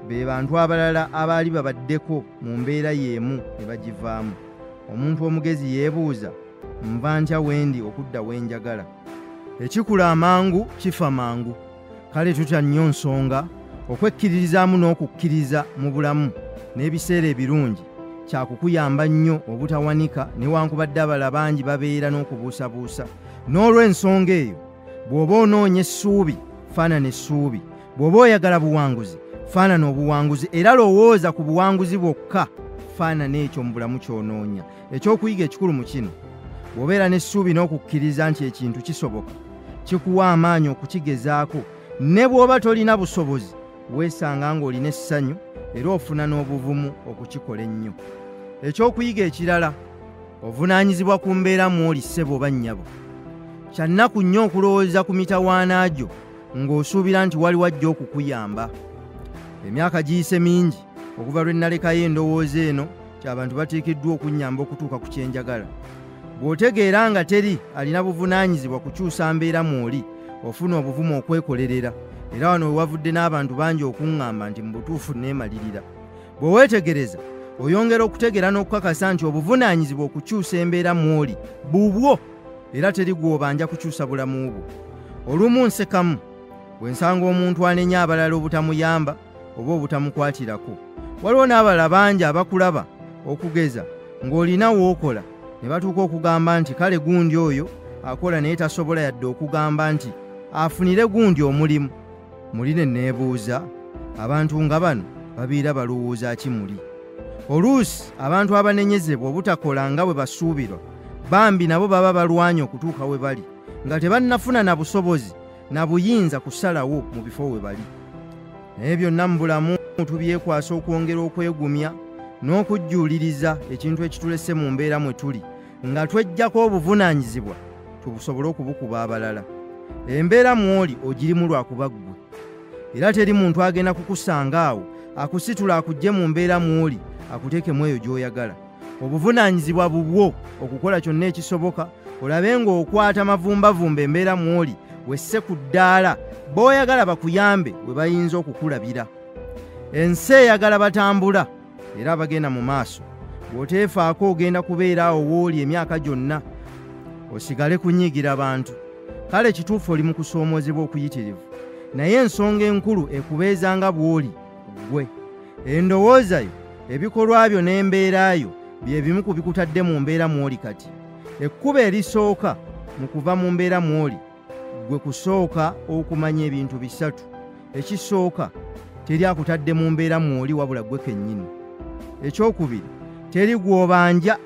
be bantu abalala abaali babaddeko mu mbeera y'emu ne bagivaamu. Omuntu omugezi yeebuuza, nva ntya wendi okudda we njagala? Ekikula amangu kifa mangu. Kale tutya nnyo nsonga okwekkiririzaamu n'okukkiriza mu bulamu n'ebiseera ebirungi kyakukuyamba nnyo obutawanika newankubadde abalala bangi babeera n'okubuusabuusa. N'olw'ensonga eyo, bw'oba onoonya essuubi, faanana essuubi. Bw'oba oyagala buwanguzi, faanana obuwanguzi, era lowooza ku buwanguzi bwokka, faanana ekyo mu bulamu ky'onoonya. Ekyokuyiga ekikulu mu kino, bw'obeera n'essuubi n'okukkiriza nti ekintu kisoboka, kikuwa amaanyi okukigezaako Ne bw'oba tolina busobozi, weesanga ng'olina essanyu era ofuna n'obuvumu okukikola ennyo. Ekyokuyiga ekirala, ovunaanyizibwa ku mbeera mw'oli ssebo oba nnyabo. Kya nnaku nnyo okulowooza ku mitawaana gyo ng'osuubira nti waliwo ajja okukuyamba. Emyaka giyise mingi okuva lwe nalekayo endowooza eno nti abantu bateekeddwa okunnyamba okutuuka ku kye njagala. Bw'otegeera nga teri alina buvunaanyizibwa kukyusa mbeera mw'oli, ofuna obuvumu okwekolerera. Era wano we wavudde n'abantu bangi okuŋŋamba nti mu butuufu neemalirira. Bwe weetegereza, oyongera okutegeera n'okukakasa nti obuvunaanyizibwa okukyusa embeera mw'oli bubwo era teri gw'obanja kukyusa bulamu bwo. Olumu nsekamu bwe nsanga omuntu anenya abalala obutamuyamba oba obutamukwatirako. Waliwo n'abalala bangi abakulaba okugeza ng'olina w'okola ne batuuka okugamba nti kale gundi oyo akola naye tasobola yadde okugamba nti afunire gundi omulimu. Muli ne neebuuza, abantu nga bano babeera balowooza ki muli? Oluusi abantu abanenyezebwa obutakola nga bwe basuubirwa bambi nabo baba balwanye okutuuka we bali nga tebannafuna na busobozi na buyinza kusalawo mu bifo we bali. Naye byonna mu bulamu tubyekwasa okwongera okwegumya n'okujjuuliriza ekintu ekitulese mu mbeera mwe tuli nga tweggyako obuvunaanyizibwa tubusobole okubukuba abalala. Embeera mw'oli ogirimu lwakuba ggwe, era teri muntu agenda kukusanga awo akusitula akuggye mu mbeera mw'oli akuteekemu eyo gy'oyagala. Obuvunaanyizibwa bubwo okukola kyonna ekisoboka olabe ng'okwata mavumbavumba embeera mw'oli wesse ku ddaala b'oyagala bakuyambe we bayinza okukulabira. Ensi eyagala batambula era abagenda mu maaso. Bw'oteefaako ogenda kubeera awo w'oli emyaka gyonna osigale kunyiigira bantu. Kale kituufu oli mu kusoomoozebwa okuyitirivu, naye ensonga enkulu ekubeeza nga bw'oli ggwe. Endowooza yo, ebikolwa byo n'embeera yo bye bimu ku bikutadde mu mbeera mw'oli kati. Ekkubo erisooka mu kuva mu mbeera mw'oli ggwe kusooka okumanya ebintu bisatu. Ekisooka, teri akutadde mu mbeera mw'oli wabula ggwe kennyini. Ekyokubiri, teri gw'obanja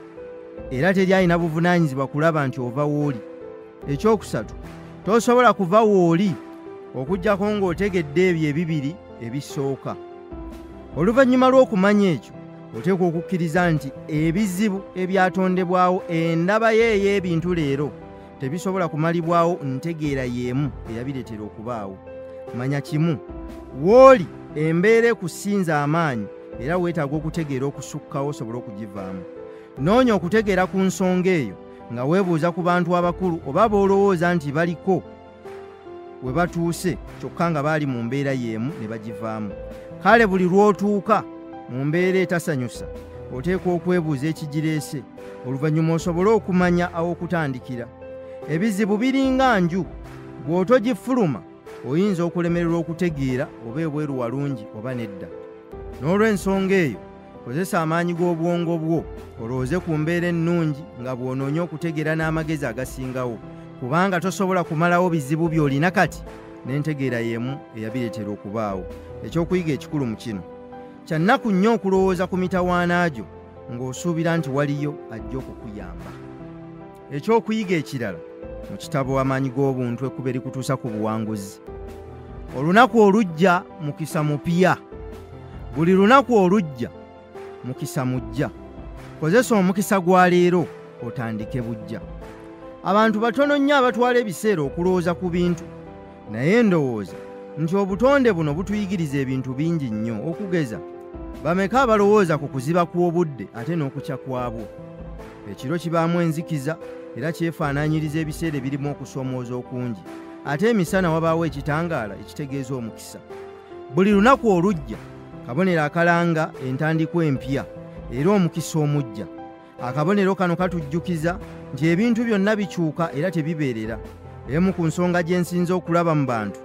era teri alina buvunaanyizibwa kulaba nti ova w'oli. Ekyokusatu, tosobola kuva w'oli okuggyako ng'otegedde ebyo ebibiri ebisooka. Oluvannyuma lw'okumanya ekyo, oteekwa okukkiriza nti ebizibu ebyatondebwawo endaba ye ey'ebintu leero tebisobola kumalibwawo ntegeera y'emu eyabireetera okubaawo. Manya kimu, w'oli embeera ekusinza amaanyi era weetaaga okutegeera okusukkawo osobole okugivaamu. Noonya okutegeera ku nsonga eyo nga weebuuza ku bantu abakulu oba b'olowooza nti baliko we batuuse kyokka nga baali mu mbeera y'emu ne bagivaamu. Kale buli lw'otuuka mu mbeera etasanyusa oteekwa okwebuuza ekigireese oluvannyuma osobole okumanya aw'okutandikira. Ebizibu biringa nju, bw'otogifuluma oyinza okulemererwa okutegeera oba ebweru walungi oba nedda. N'olw'ensonga eyo, kozesa amaanyi g'obwongo bwo olowooze ku mbeera ennungi nga bw'onoonya okutegeera n'amagezi agasingawo, kubanga tosobola kumalawo bizibu by'olina kati n'entegeera y'emu eyabireetera okubaawo. Ekyokuyiga ekikulu mu kino, kya nnaku nnyo okulowooza ku mitawaana gyo ng'osuubira nti waliyo ajja okukuyamba. Ekyokuyiga ekirala mu kitabo Amaanyi g'Obuntu, ekkubo erikutuusa ku buwanguzi. Olunaku olujja mukisa mupya. Buli lunaku olujja mukisa mujja. Kozesa omukisa gwa leero otandike bujja. Abantu batono nnyo abatwala ebiseera okulowooza ku bintu, naye ndowooza nti obutonde buno butuyigiriza ebintu bingi nnyo. Okugeza, bameka abalowooza ku kuziba kw'obudde ate n'okukya kwabwo? Ekiro kibaamu enzikiza era kyefaanaanyiriza ebiseera ebirimu okusoomooza okungi, ate emisana wabaawo ekitangaala ekitegeeza omukisa. Buli lunaku olujja kabonero akalanga entandikwa empya era omukisa omujja. Akabonero kano katujjukiza nti ebintu byonna bikyuka era tebibeerera. Emu ku nsonga gye nsinze okulaba mu bantu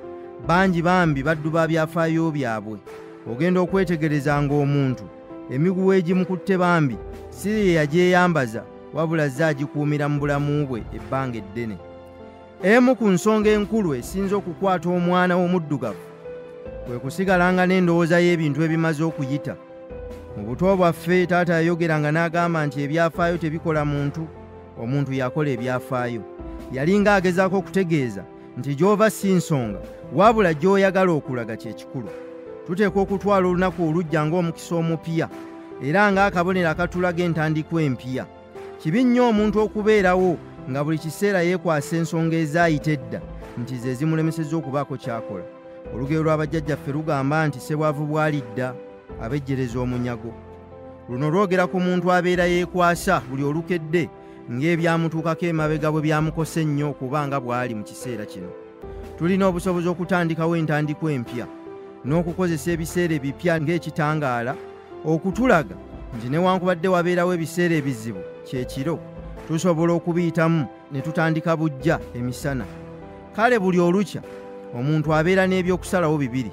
bangi bambi baddu ba byafaayo byabwe. Ogenda okwetegereza ng'omuntu emiguwa egimukutte bambi si ye yagyeyambaza, wabula zze agikuumira mu bulamu bwe ebbanga eddene. Emu ku nsonga enkulu esinze okukwata omwana w'omuddugavu kwe kusigalanga n'endowooza y'ebintu ebimaze okuyita. Mu buto bwaffe taata yayogeranga n'agamba nti ebyafaayo tebikola muntu, omuntu yakola ebyafaayo. Yalinga agezaako okutegeeza nti gy'ova si nsonga, wabula gy'oyagala okulaga kye kikulu. Tuteekwa okutwala olunaku olujja ng'omukisa omupya era ng'akabonero akatulaga entandikwa empya. Kibi nnyo omuntu okubeerawo nga buli kiseera yeekwasa ensonga ezaayita edda nti ze zimulemesezza okubaako ky'akola. Olugero lw'abajjajjaffe lugamba nti ssebwavu bw'alidda abejjereza omunyago. Luno lwogera ku muntu abeera yeekwasa buli olukedde ng'ebyamutuukako emabega bwe byamukosa ennyo okuba nga bw'ali mu kiseera kino. Tulina obusobozi okutandikawo entandikwa empya n'okukozesa ebiseera ebipya ng'ekitangaala okutulaga nti newankubadde wabeerawo ebiseera ebizibu kyekiro, tusobola okubiyitamu ne tutandika buggya emisana. Kale buli olukya omuntu abeera n'ebyokusalawo bibiri: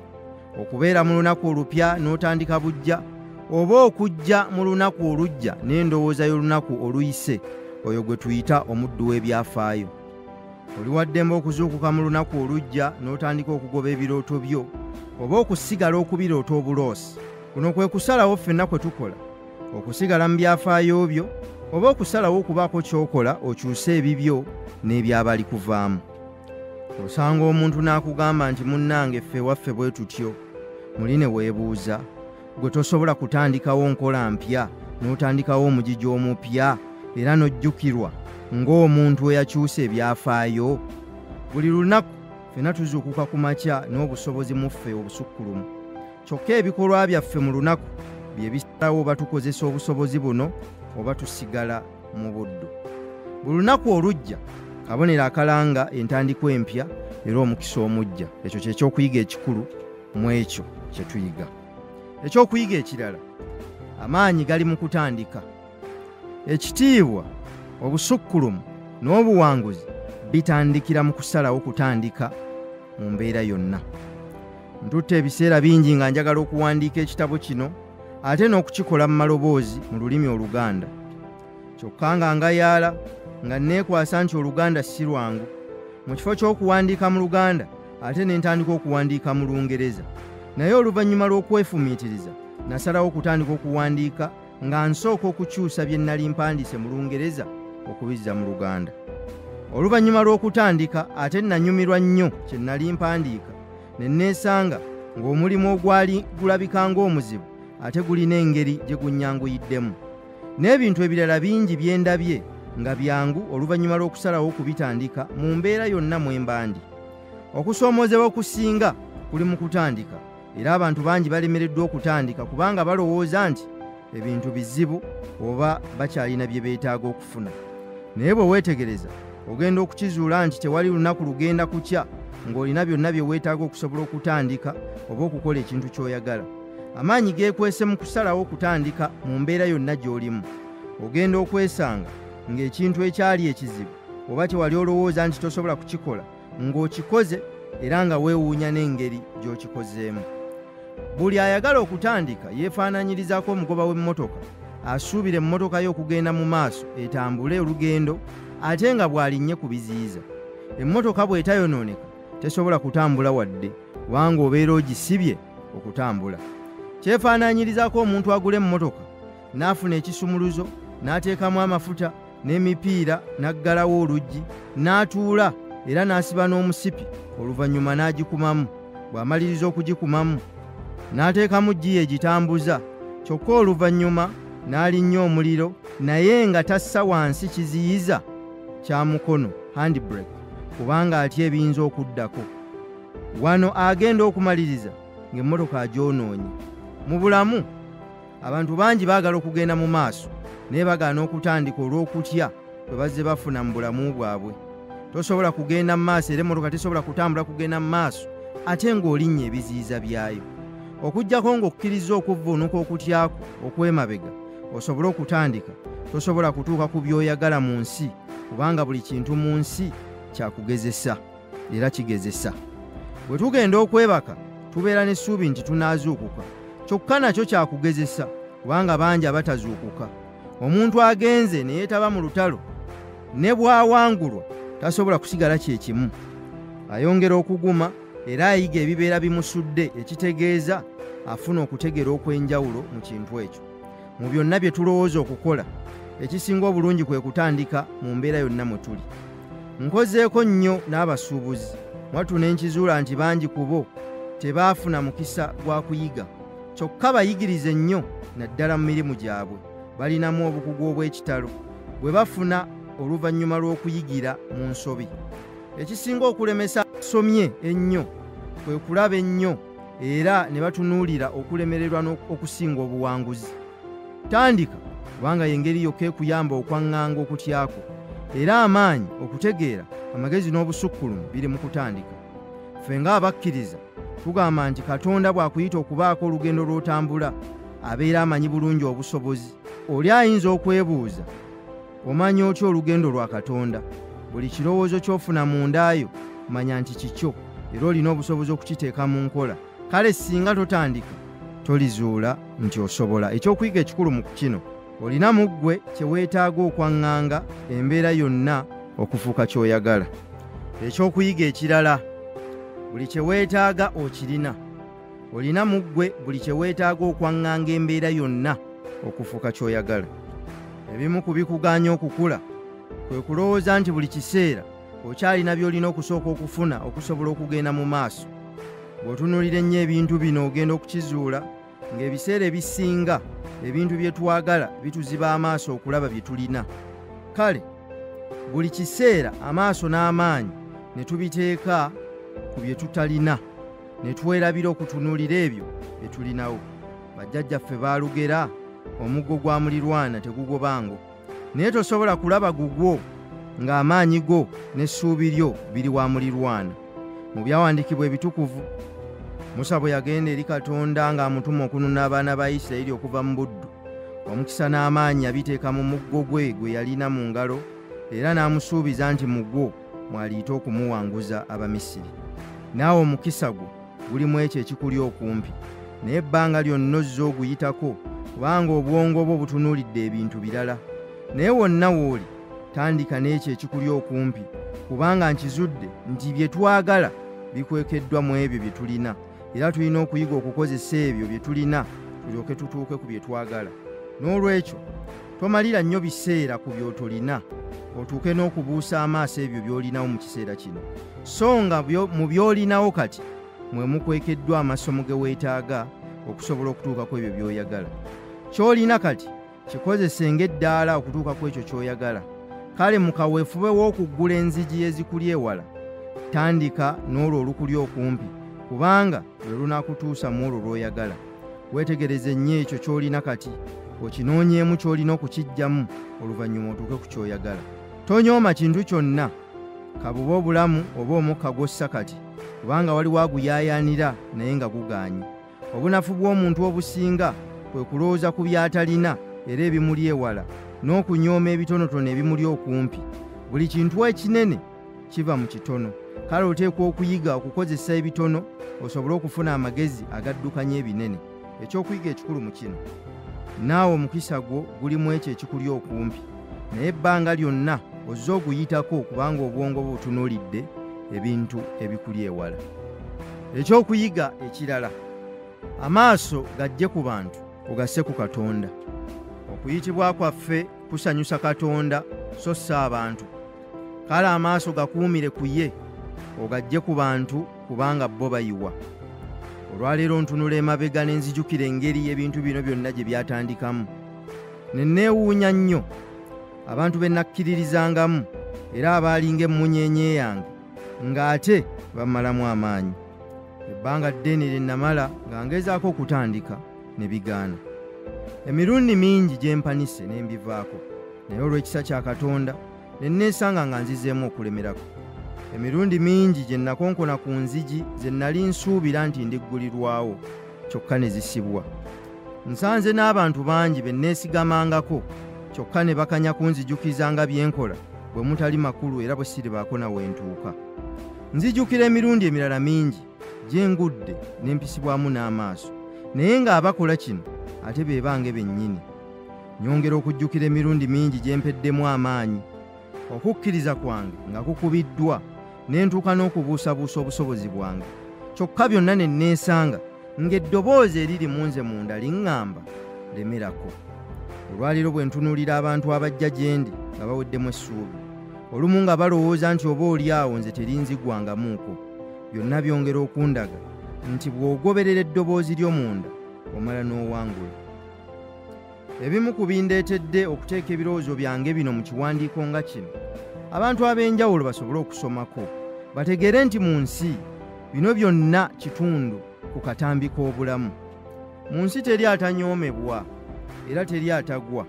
okubeera mu lunaku olupya n'otandika buggya, oba okujja mu lunaku olujja n'endowooza y'olunaku oluyise, oyo gwe tuyita omuddu w'ebyafaayo. Oli wa ddembe okuzuukuka mu lunaku olujja n'otandika okugoba ebirooto byo, oba okusigala okubiroota obuloosi. Kuno kwe kusalawo ffenna kwe tukola, okusigala mu byafaayo byo oba okusalawo okubaako ky'okola okyuse ebibyo n'ebyabali kuvaamu. Osanga omuntu n'akugamba nti munnange ffe waffe bwe tutyo. Muli ne weebuuza, gwe tosobola kutandikawo nkola mpya n'otandikawo omugigi omupya era n'ojjukirwa ng'omuntu eyakyusa ebyafaayo? Buli lunaku ffenna tuzuukuka ku makya n'obusobozi mu ffe obusukkulumu. Kyokka ebikolwa byaffe mu lunaku bye bisalawo oba tukozesa obusobozi buno oba tusigala mu buddu. Buli lunaku olujja kabonero akalanga entandikwa empya era omukisa omuggya. Ekyo kye ky'okuyiga ekikulu mu ekyo kye tuyiga. Ekyokuyiga ekirala, amaanyi gali mu kutandika. Ekitiibwa, obusukkulumu n'obuwanguzi bitandikira mu kusalawo kutandika mu mbeera yonna. Ntutte ebiseera bingi nga njagala okuwandiika ekitabo kino ate n'okukikola mu maloboozi mu lulimi Oluganda. Kyokka nga ngayaala nga neekwasa nti Oluganda si lwangu. Mu kifo ky'okuwandiika mu Luganda ate ne ntandika okuwandiika mu Lungereza. Naye oluvannyuma lw'okwefumiitiriza nasalawo okutandika okuwandiika nga nsooka okukyusa bye nnali mpandiise mu Lungereza okubizza mu Luganda. Oluvannyuma lw'okutandika ate nanyumirwa nnyo kye nnali mpandiika, ne neesanga ng'omulimu ogwali gulabika ng'omuzibu ate gulina engeri gye gunnyanguyiddemu. N'ebintu ebirala bingi bye ndabye nga byangu oluvannyuma lw'okusalawo okubitandika mu mbeera yonna mwe mba ndi. Okusoomoozebwa okusinga kuli mu kutandika, era abantu bangi balemereddwa okutandika kubanga balowooza nti ebintu bizibu oba bakyalina bye beetaaga okufuna. Naye bwe weetegereza ogenda okukizuula nti tewali lunaku lugenda kukya ng'olina byonna bye weetaaga okusobola okutandika oba okukola ekintu ky'oyagala. Amaanyi geekwese mu kusalawo okutandika mu mbeera yonna gy'olimu. Ogenda okwesanga ng'ekintu ekyali ekizibu oba tewali olowooza nti tosobola kukikola ng'okikoze era nga weewuunya n'engeri gy'okikozeemu. Buli ayagala okutandika yeefaanaanyirizaako omugoba w'emmotoka asuubira emmotoka ye okugenda mu maaso etambule olugendo ate nga bw'alinnye ku biziyiza. Emmotoka bw'etayonooneka tesobola kutambula wadde, kubanga obeera ogisibye okutambula. Kyefaanaanyirizaako omuntu agula emmotoka n'afuna ekisumuluzo n'ateekamu amafuta n'emipiira n'aggalawo oluggi n'atuula era n'asiba n'omusipi, oluvannyuma n'agikumamu. Bw'amaliriza okugikumamu n'ateekamu ggiya egitambuza, kyokka oluvannyuma n'alinnya omuliro naye nga tassa wansi kiziyiza kya mukono handbrake, kubanga atya ebiyinza okuddako. Wano agenda okumaliriza ng'emmotoka agyonoonye. Mu bulamu abantu bangi baagala okugenda mu maaso naye bagaana okutandika olw'okutya bwe bazze bafuna mu bulamu bwabwe. Tosobola kugenda mu maaso era emmotoka tesobola kutambula kugenda mu maaso ate ng'olinnya ebiziyiza byayo. Okuggyako ng'okkiriza okuvvuunuka okutyako okw'emabega osobole okutandika, tosobola kutuuka ku by'oyagala mu nsi, kubanga buli kintu mu nsi kyakugezesa era kigezesa. Bwe tugenda okwebaka tubeera n'essuubi nti tunaazuukuka, kyokka nakyo kyakugezesa kubanga bangi abatazuukuka. Omuntu agenze ne yeetaba mu lutalo ne bw'awangulwa tasobola kusigala kye kimu. Ayongera okuguma era ayiga ebibeera bimusudde, ekitegeeza afuna okutegeera okw'enjawulo mu kintu ekyo. Mu byonna bye tulowooza okukola, ekisinga obulungi kwe kutandika mu mbeera yonna mwe tuli. Nkozeeko nnyo n'abasuubuzi, mwattu ne nkizuula nti bangi ku bo tebaafuna mukisa gwa kuyiga. Kyokka bayigirize nnyo naddala mu mirimu gyabwe. Balinamu obukugu obw'ekitalo bwe bafuna oluvannyuma lw'okuyigira mu nsobi. Ekisinga okulemesa asomye ennyo kwe kulaba ennyo era ne batunuulira okulemererwa okusinga obuwanguzi. Tandika kubanga y'engeri yokka ekuyamba okwaŋŋanga okutyako, era amaanyi, okutegeera, amagezi n'obusukkulumu biri mu kutandika. Ffe ng'abakkiriza tugamba nti Katonda bw'akuyita okubaako olugendo lw'otambula, abeera amanyi bulungi obusobozi. Oli ayinza okwebuuza, omanyi otya olugendo lwa Katonda? Buli kirowoozo ky'ofuna mundaayo manya nti kikyo era olina obusobozi okukiteeka mu nkola. Kale singa totandika tolizuula nti osobola. Ekyokuyiga ekikulu mu kino, olina mu ggwe kye weetaaga okwaŋŋanga embeera yonna okufuuka ky'oyagala. Ekyokuyiga ekirala, buli kye weetaaga okirina. Olina mu ggwe buli kye weetaaga okwaŋŋanga embeera yonna okufuuka ky'oyagala. Ebimu ku bikugaanya okukula kwe kulowooza nti buli kiseera okyalina by'olina okusooka okufuna okusobola okugenda mu maaso. Bw'otunuulira ennyo ebintu bino ogenda okukizuula ng'ebiseera ebisinga ebintu bye twagala bituziba amaaso okulaba bye tulina. Kale buli kiseera amaaso n'amaanyi ne tubiteeka ku bye tutalina, ne twerabira okutunuulira ebyo bye tulinawo. Bajjajjaffe baalugera, omuggo gwa mulirwana tegugobango. Naye tosobola kulaba gugwo ng'amaanyi go n'essuubi lyo biri wa mulirwana. Mu byawandiikibwa ebitukuvu, Musa bwe yagenda eri Katonda ng'amutuma okununa abaana ba Isirayiri okuva mu buddu, omukisa n'amaanyi yabiteeka mu muggo gwe gwe yalina mu ngalo, era n'amusuubiza nti mu gwo mw'aliyita okumuwanguza Abamisiri. Naawe omukisa gwo gulimu ekyo ekikuli okumpi, naye ebbanga lyonna ozze oguyitako kubanga obwongo bwo butunuulidde ebintu birala. Naye wonna w'oli tandika n'ekyo ekikuli okumpi, kubanga nkizudde nti bye twagala bikwekeddwa mu ebyo bye tulina, era tulina okuyiga okukozesa ebyo bye tulina tulyoke tutuuke ku bye twagala. N'olwekyo tomalira nnyo biseera ku by'otolina, otuuke n'okubuusa amaaso ebyo by'olinawo mu kiseera kino. So nga mu by'olinawo kati mwe mukwekeddwa amasomo ge weetaaga okusobola okutuuka ku ebyo by'oyagala. Ky'olina kati kikozese ng'eddaala okutuuka ku ekyo ky'oyagala. Kale mu kaweefube w'okuggula enzigi ezikuli ewala, tandika n'olwo olukuli okumpi, kubanga lwe lunaakutuusa mu olwo lw'oyagala. Weetegereze nnyo ekyo ky'olina kati, okinoonyeemu ky'olina okukiggyamu, oluvannyuma otuuke ku ky'oyagala. Tonyooma kintu kyonna, ka bube obulamu oba omukka gw'ossa kati, kubanga waliwo aguyaayaanira naye nga gugaanyi. Obunafu bw'omuntu obusinga kwe kulowooza ku by'atalina era ebimuli ewala, n'okunyooma ebitonotono ebimuli okumpi. Buli kintu ekinene kiva mu kitono. Kale oteekwa okuyiga okukozesa ebitono osobole okufuna amagezi agaddukanya ebinene. Ekyokuyiga ekikulu mu kino, naawe omukisa gwo gulimu ekyo ekikuli okumpi, naye ebbanga lyonna ozze oguyitako kubanga obwongo bwo butunuulidde ebintu ebikuli ewala. Ekyokuyiga ekirala, amaaso gajje ku bantu ogasse ku Katonda. Okuyitibwa kwaffe kusanyusa Katonda so si abantu. Kale amaaso gakuumire ku ye, ogajje ku bantu kubanga bo bayiwa. Olwaleero ntunula emabega ne nzijukira engeri ebintu bino byonna gye byatandikamu. Ne neewuunya nnyo abantu be nakkiririzangamu era abaalinga emmunyeenye yange ng'ate bammalamu amaanyi. Ebbanga ddene lye namala nga ngezaako okutandika ne bigaana. Emirundi mingi gye mpanise ne mbivaako, naye olw'ekisa kya Katonda ne neesanga nga nzizeemu okulemerako. Emirundi mingi gye nakonkona ku nzigi ze nali nsuubira nti ndiggulirwawo, kyokka ne zisibwa. Nsanze n'abantu bangi be neesigamangako, kyokka ne bakanya kunzijukiza nga bye nkola bwe mutali makulu era bwe siribaako na we ntuuka. Nzijukira emirundi emirala mingi gye ngudde ne mpisibwamu n'amaaso, naye ng'abakola kino ate be bange bennyini. Nyongera okujjukira emirundi mingi gye mpeddemu amaanyi, okukkiriza kwange nga kukubiddwa, ne ntuuka n'okubuusabuusa obusobozi bwange. Kyokka byonna ne neesanga ng'eddoboozi eriri mu nze munda liŋŋamba lemerako. Olwaleero bwe ntunuulira abantu abajja gye ndi nga baweddemu essuubi, Olumu nga balowooza nti oba oli awo nze terinzigwangamuuko. Byonna byongera okundaga nti bw'ogoberera eddoboozi ly'omunda omala n'owangula. Ebimu ku bindeetedde okuteeka ebirowoozo byange bino mu kiwandiiko nga kino, abantu ab'enjawulo basobole okusomako, bategeere nti mu nsi bino byonna kitundu ku katambi k'obulamu. Mu nsi teri atanyoomebwa era teri atagwa.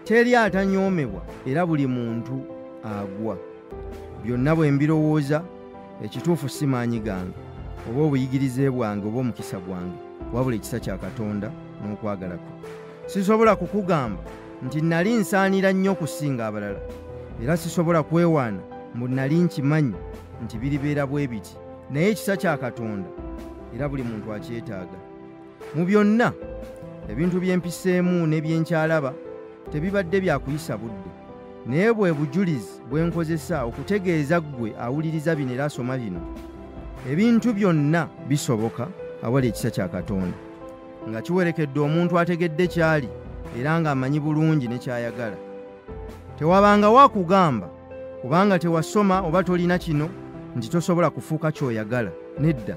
Teri atanyoomebwa era buli muntu agwa. Byonna bwe mbirowooza, ekituufu si maanyi gange oba obuyigirize bwange oba omukisa gwange, wabula ekisa kya Katonda n'okwagala kwe. Sisobola kukugamba nti nali nsaanira nnyo okusinga abalala, era sisobola kwewaana mbu nali nkimanyi nti biribeera bwe biti, naye ekisa kya Katonda era buli muntu akyetaaga. Mu byonna ebintu bye mpiseemu ne bye nkyalaba tebibadde bya kuyisa budde, naye bwe bujulizi bwe nkozesa okutegeeza ggwe awuliriza bino era asoma bino. Ebintu byonna bisoboka awali ekisa kya Katonda, nga kiwerekedde omuntu ategedde ky'ali era ng'amanyi bulungi ne ky'ayagala. Tewabangawo akugamba kubanga tewasoma oba tolina kino nti tosobola kufuuka ky'oyagala. Nedda,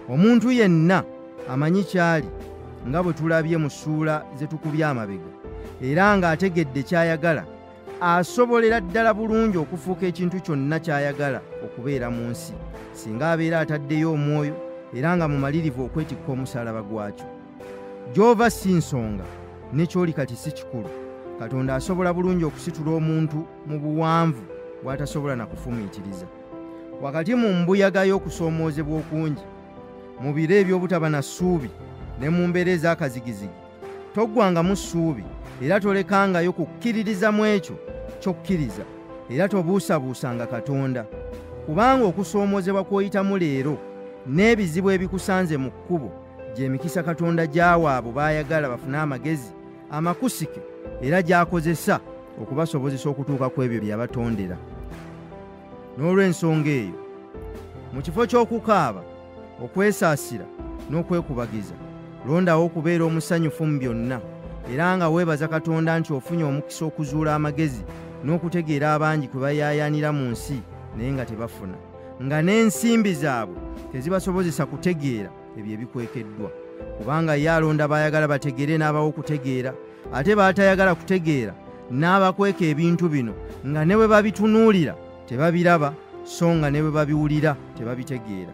omuntu yenna amanyi ky'ali nga bwe tulabye mu ssuula ze tukubye amabega, era ng'ategedde ky'ayagala, asobolera ddala bulungi okufuuka ekintu kyonna ky'ayagala okubeera mu nsi, singa abeera ataddeyo omwoyo era nga mumalirivu okwetikka omusaalaba gwakyo. Gy'ova si nsonga, ne ky'oli kati si kikulu. Katonda asobola bulungi okusitula omuntu mu buwanvu bw'atasobola na kufumiitiriza. Wakati mu mbuyaga y'okusoomoozebwa okungi, mu biro eby'obutaba na ssuubi ne mu mbeera ez'akazigizigi, toggwangamu ssuubi era tolekangayo kukkiririza mu ekyo ky'okkiriza, era tobuusabuusanga Katonda. Kubanga okusoomoozebwa kw'oyitamu leero n'ebizibu ebikusanze mu kkubo gy'emikisa Katonda gy'awa abo b'ayagala bafune amagezi amakusike era gy'akozesa okubasobozesa okutuuka ku ebyo bye yabatondera. N'olw'ensonga eyo, mu kifo ky'okukaaba, okwesaasira n'okwekubagiza, londawo okubeera omusanyufu mu byonna, era nga weebaza Katonda nti ofunye omukisa okuzuula amagezi n'okutegeera abangi kwe bayaayaanira mu nsi naye nga tebafuna, nga n'ensimbi zaabwe tezibasobozesa kutegeera ebyo ebikwekeddwa. Kubanga ye alonda b'ayagala bategeere n'abawa okutegeera, ate b'atayagala kutegeera n'abakweka ebintu bino, nga ne bwe babitunuulira tebabiraba, so nga ne bwe babiwulira tebabitegeera.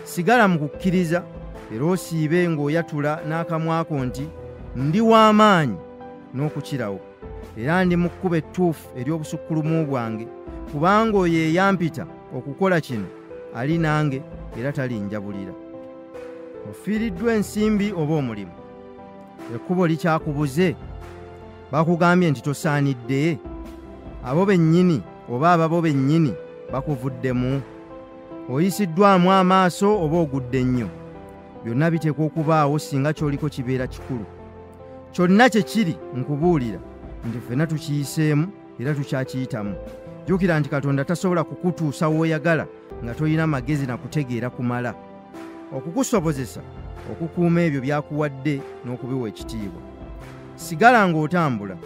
Sigala mu kukkiriza era osiibe ng'oyatula n'akamwa ko nti ndi w'amaanyi n'okukirawo, era ndi mu kkubo ettuufu ery'obusukkulumu bwange, kubanga oyo eyampita okukola kino ali nange era talinjabulira. Ofiiriddwa ensimbi oba omulimu, ekkubo likyakubuze, bakugambye nti tosaanidde, abo bennyini oba ababo bennyini bakuvuddemu, oyisiddwamu amaaso oba ogudde nnyo. Byonna biteekwa okubaawo singa ky'oliko kibeera kikulu. Kyonna kye kiri nkubuulira nti ffenna tukiyiseemu era tukyakiyitamu. Jjukira nti Katonda tasobola kukutuusa w'oyagala nga tolina magezi na kutegeera kumala okukusobozesa okukuuma ebyo by'akuwadde n'okubiwa ekitiibwa. Sigala ng'otambula,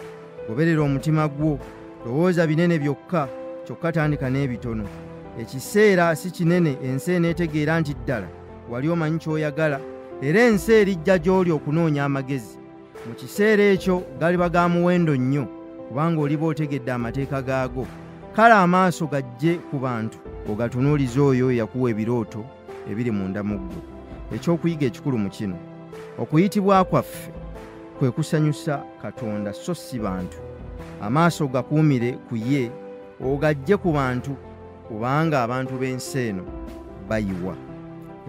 goberera omutima gwo, lowooza binene byokka, kyokka tandika n'ebitono. Ekiseera si kinene ensi eneetegeera nti ddala wali omanyi ky'oyagala, era ensi erijja gy'oli okunoonya amagezi. Mu kiseera ekyo galiba ga muwendo nnyo, kubanga oliba otegedde amateeka gaago. Kale amaaso gajje ku bantu ogatunuulize oyo eyakuwa ebirooto ebiri munda mu ggwe. Ekyokuyiga ekikulu mu kino, okuyitibwa kwaffe kwe kusanyusa Katonda so si bantu. Amaaso gakuumire ku ye, ogajje ku bantu, kubanga abantu b'ensi eno bayiwa.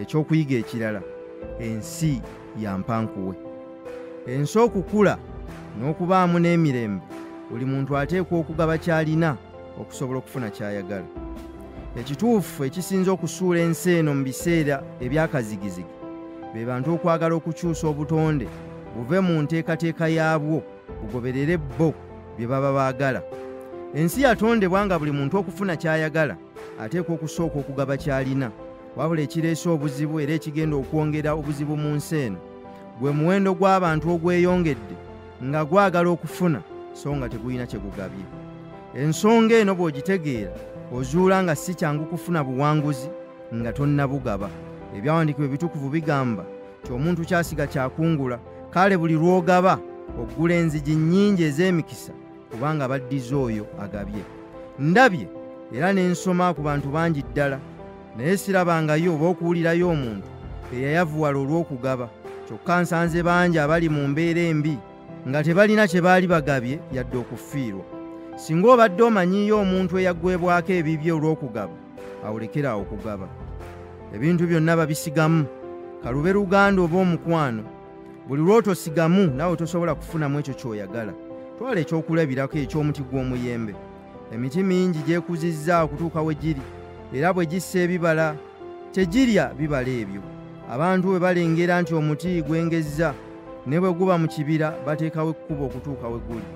Ekyokuyiga ekirala, ensi ya mpankuwe. Ensi okukula n'okubaamu n'emirembe, buli muntu ateekwa okugaba ky'alina okusobola okufuna ky'ayagala. Ekituufu ekisinze okusuula ensi eno mu biseera ebyakazigizigi be bantu okwagala okukyusa obutonde buve mu nteekateeka yaabwo bugoberere bo bye baba baagala. Ensi yatondebwa nga buli muntu okufuna ky'ayagala ateekwa okusooka okugaba ky'alina, wabula ekireese obuzibu era ekigenda okwongera obuzibu mu nsi eno gwe muwendo gw'abantu ogweyongedde nga gwagala okufuna so nga tegulina kye gugabye. Ensonga eno bw'ogitegeera ozuula nga si kyangu kufuna buwanguzi nga tonnabugaba. Ebyawandiikibwa ebitukuvu bigamba nti omuntu ky'asiga ky'akungula. Kale buli lw'ogaba oggula enzigi nnyingi ez'emikisa, kubanga baddiza oyo agabye. Ndabye era ne nsoma ku bantu bangi ddala, naye sirabangayo oba okuwulirayo omuntu eyayavuwala olw'okugaba. Kyokka nsanze bangi abali mu mbeera embi nga tebalina kye baali bagabye yadde okufiirwa. Singa obadde omanyiiyo omuntu eyaggwebwako ebibye olw'okugaba, awolekera okugaba. Ebintu byonna babisigamu, kalube luganda oba omukwano. Buli lw'otosigamu naawe tosobola kufunamu ekyo ky'oyagala. Twala ekyokulabirako eky'omuti gw'omuyembe. Emiti mingi gyekuzizza okutuuka we giri, era bwe gissa ebibala tegirya bibala ebyo. Abantu bwe balengera nti omuti gwengezza, ne bwe guba mu kibira bateekawo ekkubo okutuuka we guli.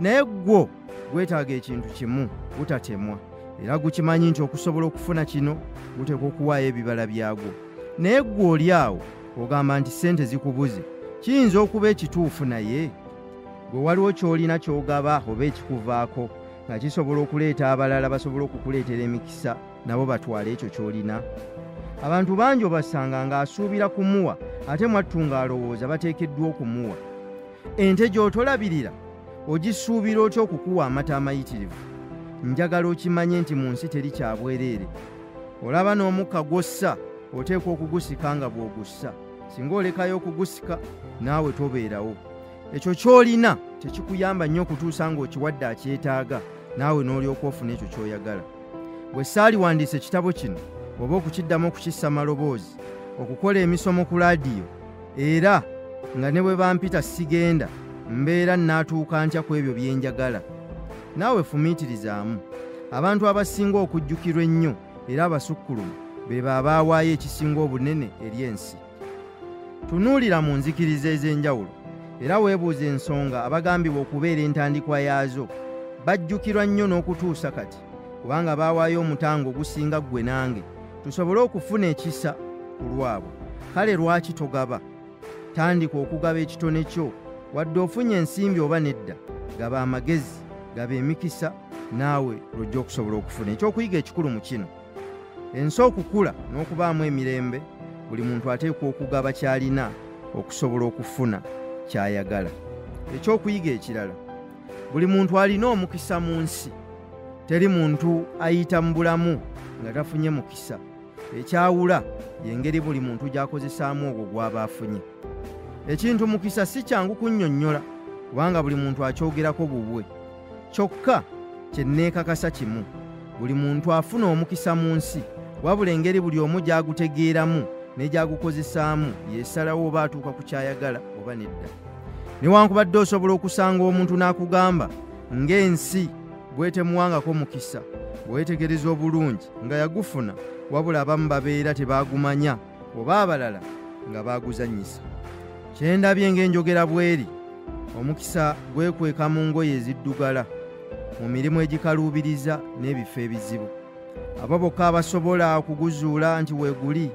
Naye gwo gwetaaga ekintu kimu, gutatemwa, era gukimanyi nti okusobola okufuna kino guteekwa okuwaayo ebibala byagwo. Naye ggwe oli awo ogamba nti ssente zikubuze. Kiyinza okuba ekituufu, naye gwe waliwo ky'olina ky'ogaba oba ekikuvaako nga kisobola okuleeta abalala basobole okukuleetera emikisa nabo batwale ekyo ky'olina. Abantu bangi obasanga ng'asuubira kumuwa, ate mwattu ng'alowooza bateekeddwa okumuwa. Ente gy'otolabirira ogisuubira otya okukuwa amata amayitirivu? Njagala okimanye nti mu nsi teri kya bwereere. Olaba n'omukka gw'ossa oteekwa okugusika nga bw'ogussa. Singa olekayo okugusika naawe tobeerawo. Ekyo ky'olina tekikuyamba nnyo okutuusa ng'okiwadde akyetaaga, naawe n'olyoka ofuna ekyo ky'oyagala. Bwe saaliwandiise ekitabo kino oba okukiddamu okukissa maloboozi, okukola emisomo ku laadiyo, era nga ne bwe bampita sigenda, mbeera nnaatuuka ntya ku ebyo bye njagala? Naawe fumiitirizaamu. Abantu abasinga okujjukirwa ennyo era abasukkulumu be babaawaayo ekisinga obunene eri ensi. Tunuulira mu nzikiriza ez'enjawulo era weebuuza ensonga abagambibwa okubeera entandikwa yaazo. Bajjukirwa nnyo n'okutuusa kati, kubanga baawaayo omutango ogusinga ggwe nange tusobole okufuna ekisa ku lwabwe. Kale lwaki togaba? Tandika okugaba ekitone kyo, wadde ofunye ensimbi oba nedda. Gaba amagezi, gaba emikisa, naawe lw'ojja okusobola okufuna. Ekyokuyiga ekikulu mu kino: ensi okukula n'okubaamu emirembe, buli muntu ateekwa okugaba ky'alina okusobola okufuna ky'ayagala. Ekyokuyiga ekirala: buli muntu alina omukisa mu nsi. Teri muntu ayita mu bulamu nga tafunye mukisa. Ekyawula y'engeri buli muntu gy'akozesaamu ogwo gw'aba afunye. Ekintu mukisa si kyangu kunnyonnyola, kubanga buli muntu akyogerako bubwe. Kyokka kye neekakasa kimu, buli muntu afuna omukisa mu nsi, wabula engeri buli omu gy'agutegeeramu ne gy'agukozesaamu y'esalawo oba atuuka ku ky'ayagala oba nedda. Newankubadde osobola okusanga omuntu n'akugamba ng'ensi bw'etemuwangako mukisa, bw'oyetegereza obulungi nga yagufuna, wabula abamu babeera tebaagumanya oba abalala nga baaguzannyisa. Kye ndabye ng'enjogera bw'eri, omukisa gwekweka mu ngoye eziddugala, mu mirimu egikaluubiriza n'ebifo ebizibu. Abo bokka abasobola okuguzuula nti weeguli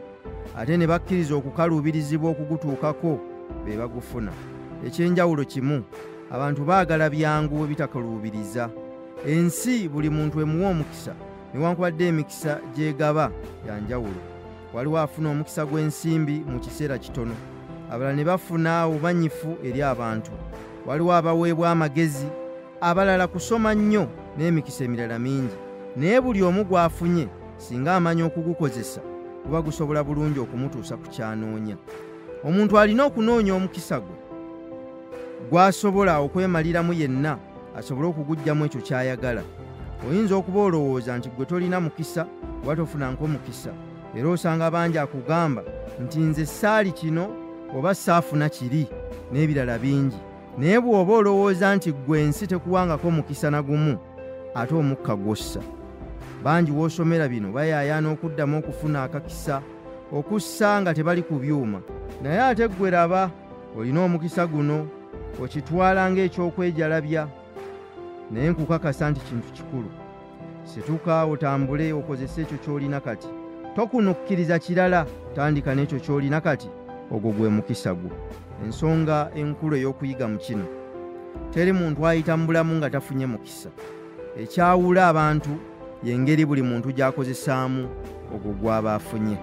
ate ne bakkiriza okukaluubirizibwa okugutuukako be bagufuna. Ekyenjawulo kimu, abantu baagala byangu bwe bitakaluubiriza. Ensi buli muntu emuwa omukisa, newankubadde emikisa gy'egaba ya njawulo. Waliwo afuna omukisa gw'ensimbi mu kiseera kitono, abalala ne bafuna obumanyifu eri abantu. Waliwo abaweebwa amagezi, abalala kusoma nnyo n'emikisa emirala mingi. Naye buli omu gw'afunye singa amanya okugukozesa, guba gusobola bulungi okumutuusa ku ky'anoonya. Omuntu alina okunoonya omukisa gwe gw'asobola okwemaliramu yenna asobole okuguggyamu ekyo ky'ayagala. Oyinza okuba olowooza nti ggwe tolina mukisa oba tofunanko mukisa, era osanga bangi akugamba nti nze saali kino oba saafuna kiri n'ebirala bingi. Naye bw'oba olowooza nti ggwe ensi tekuwangako mukisa na gumu, ate omukka gw'ossa. Bangi w'osomera bino bayaayaana okuddamu okufuna akakisa okussa nga tebali ku byuma. Naye ate ggwe laba olina omukisa guno, okitwala ng'ekyokwejalabya. Naye nkukakasa nti kintu kikulu. Situka otambule okozese ekyo ky'olina kati. Tokunukkiriza kirala, tandika n'ekyo ky'olina kati, ogwo gwe mukisa gwo. Ensonga enkulu ey'okuyiga mu kino: teri muntu ayita mu bulamu nga tafunye mukisa. Ekyawula abantu y'engeri buli muntu gy'akozesaamu ogwo gw'aba afunye.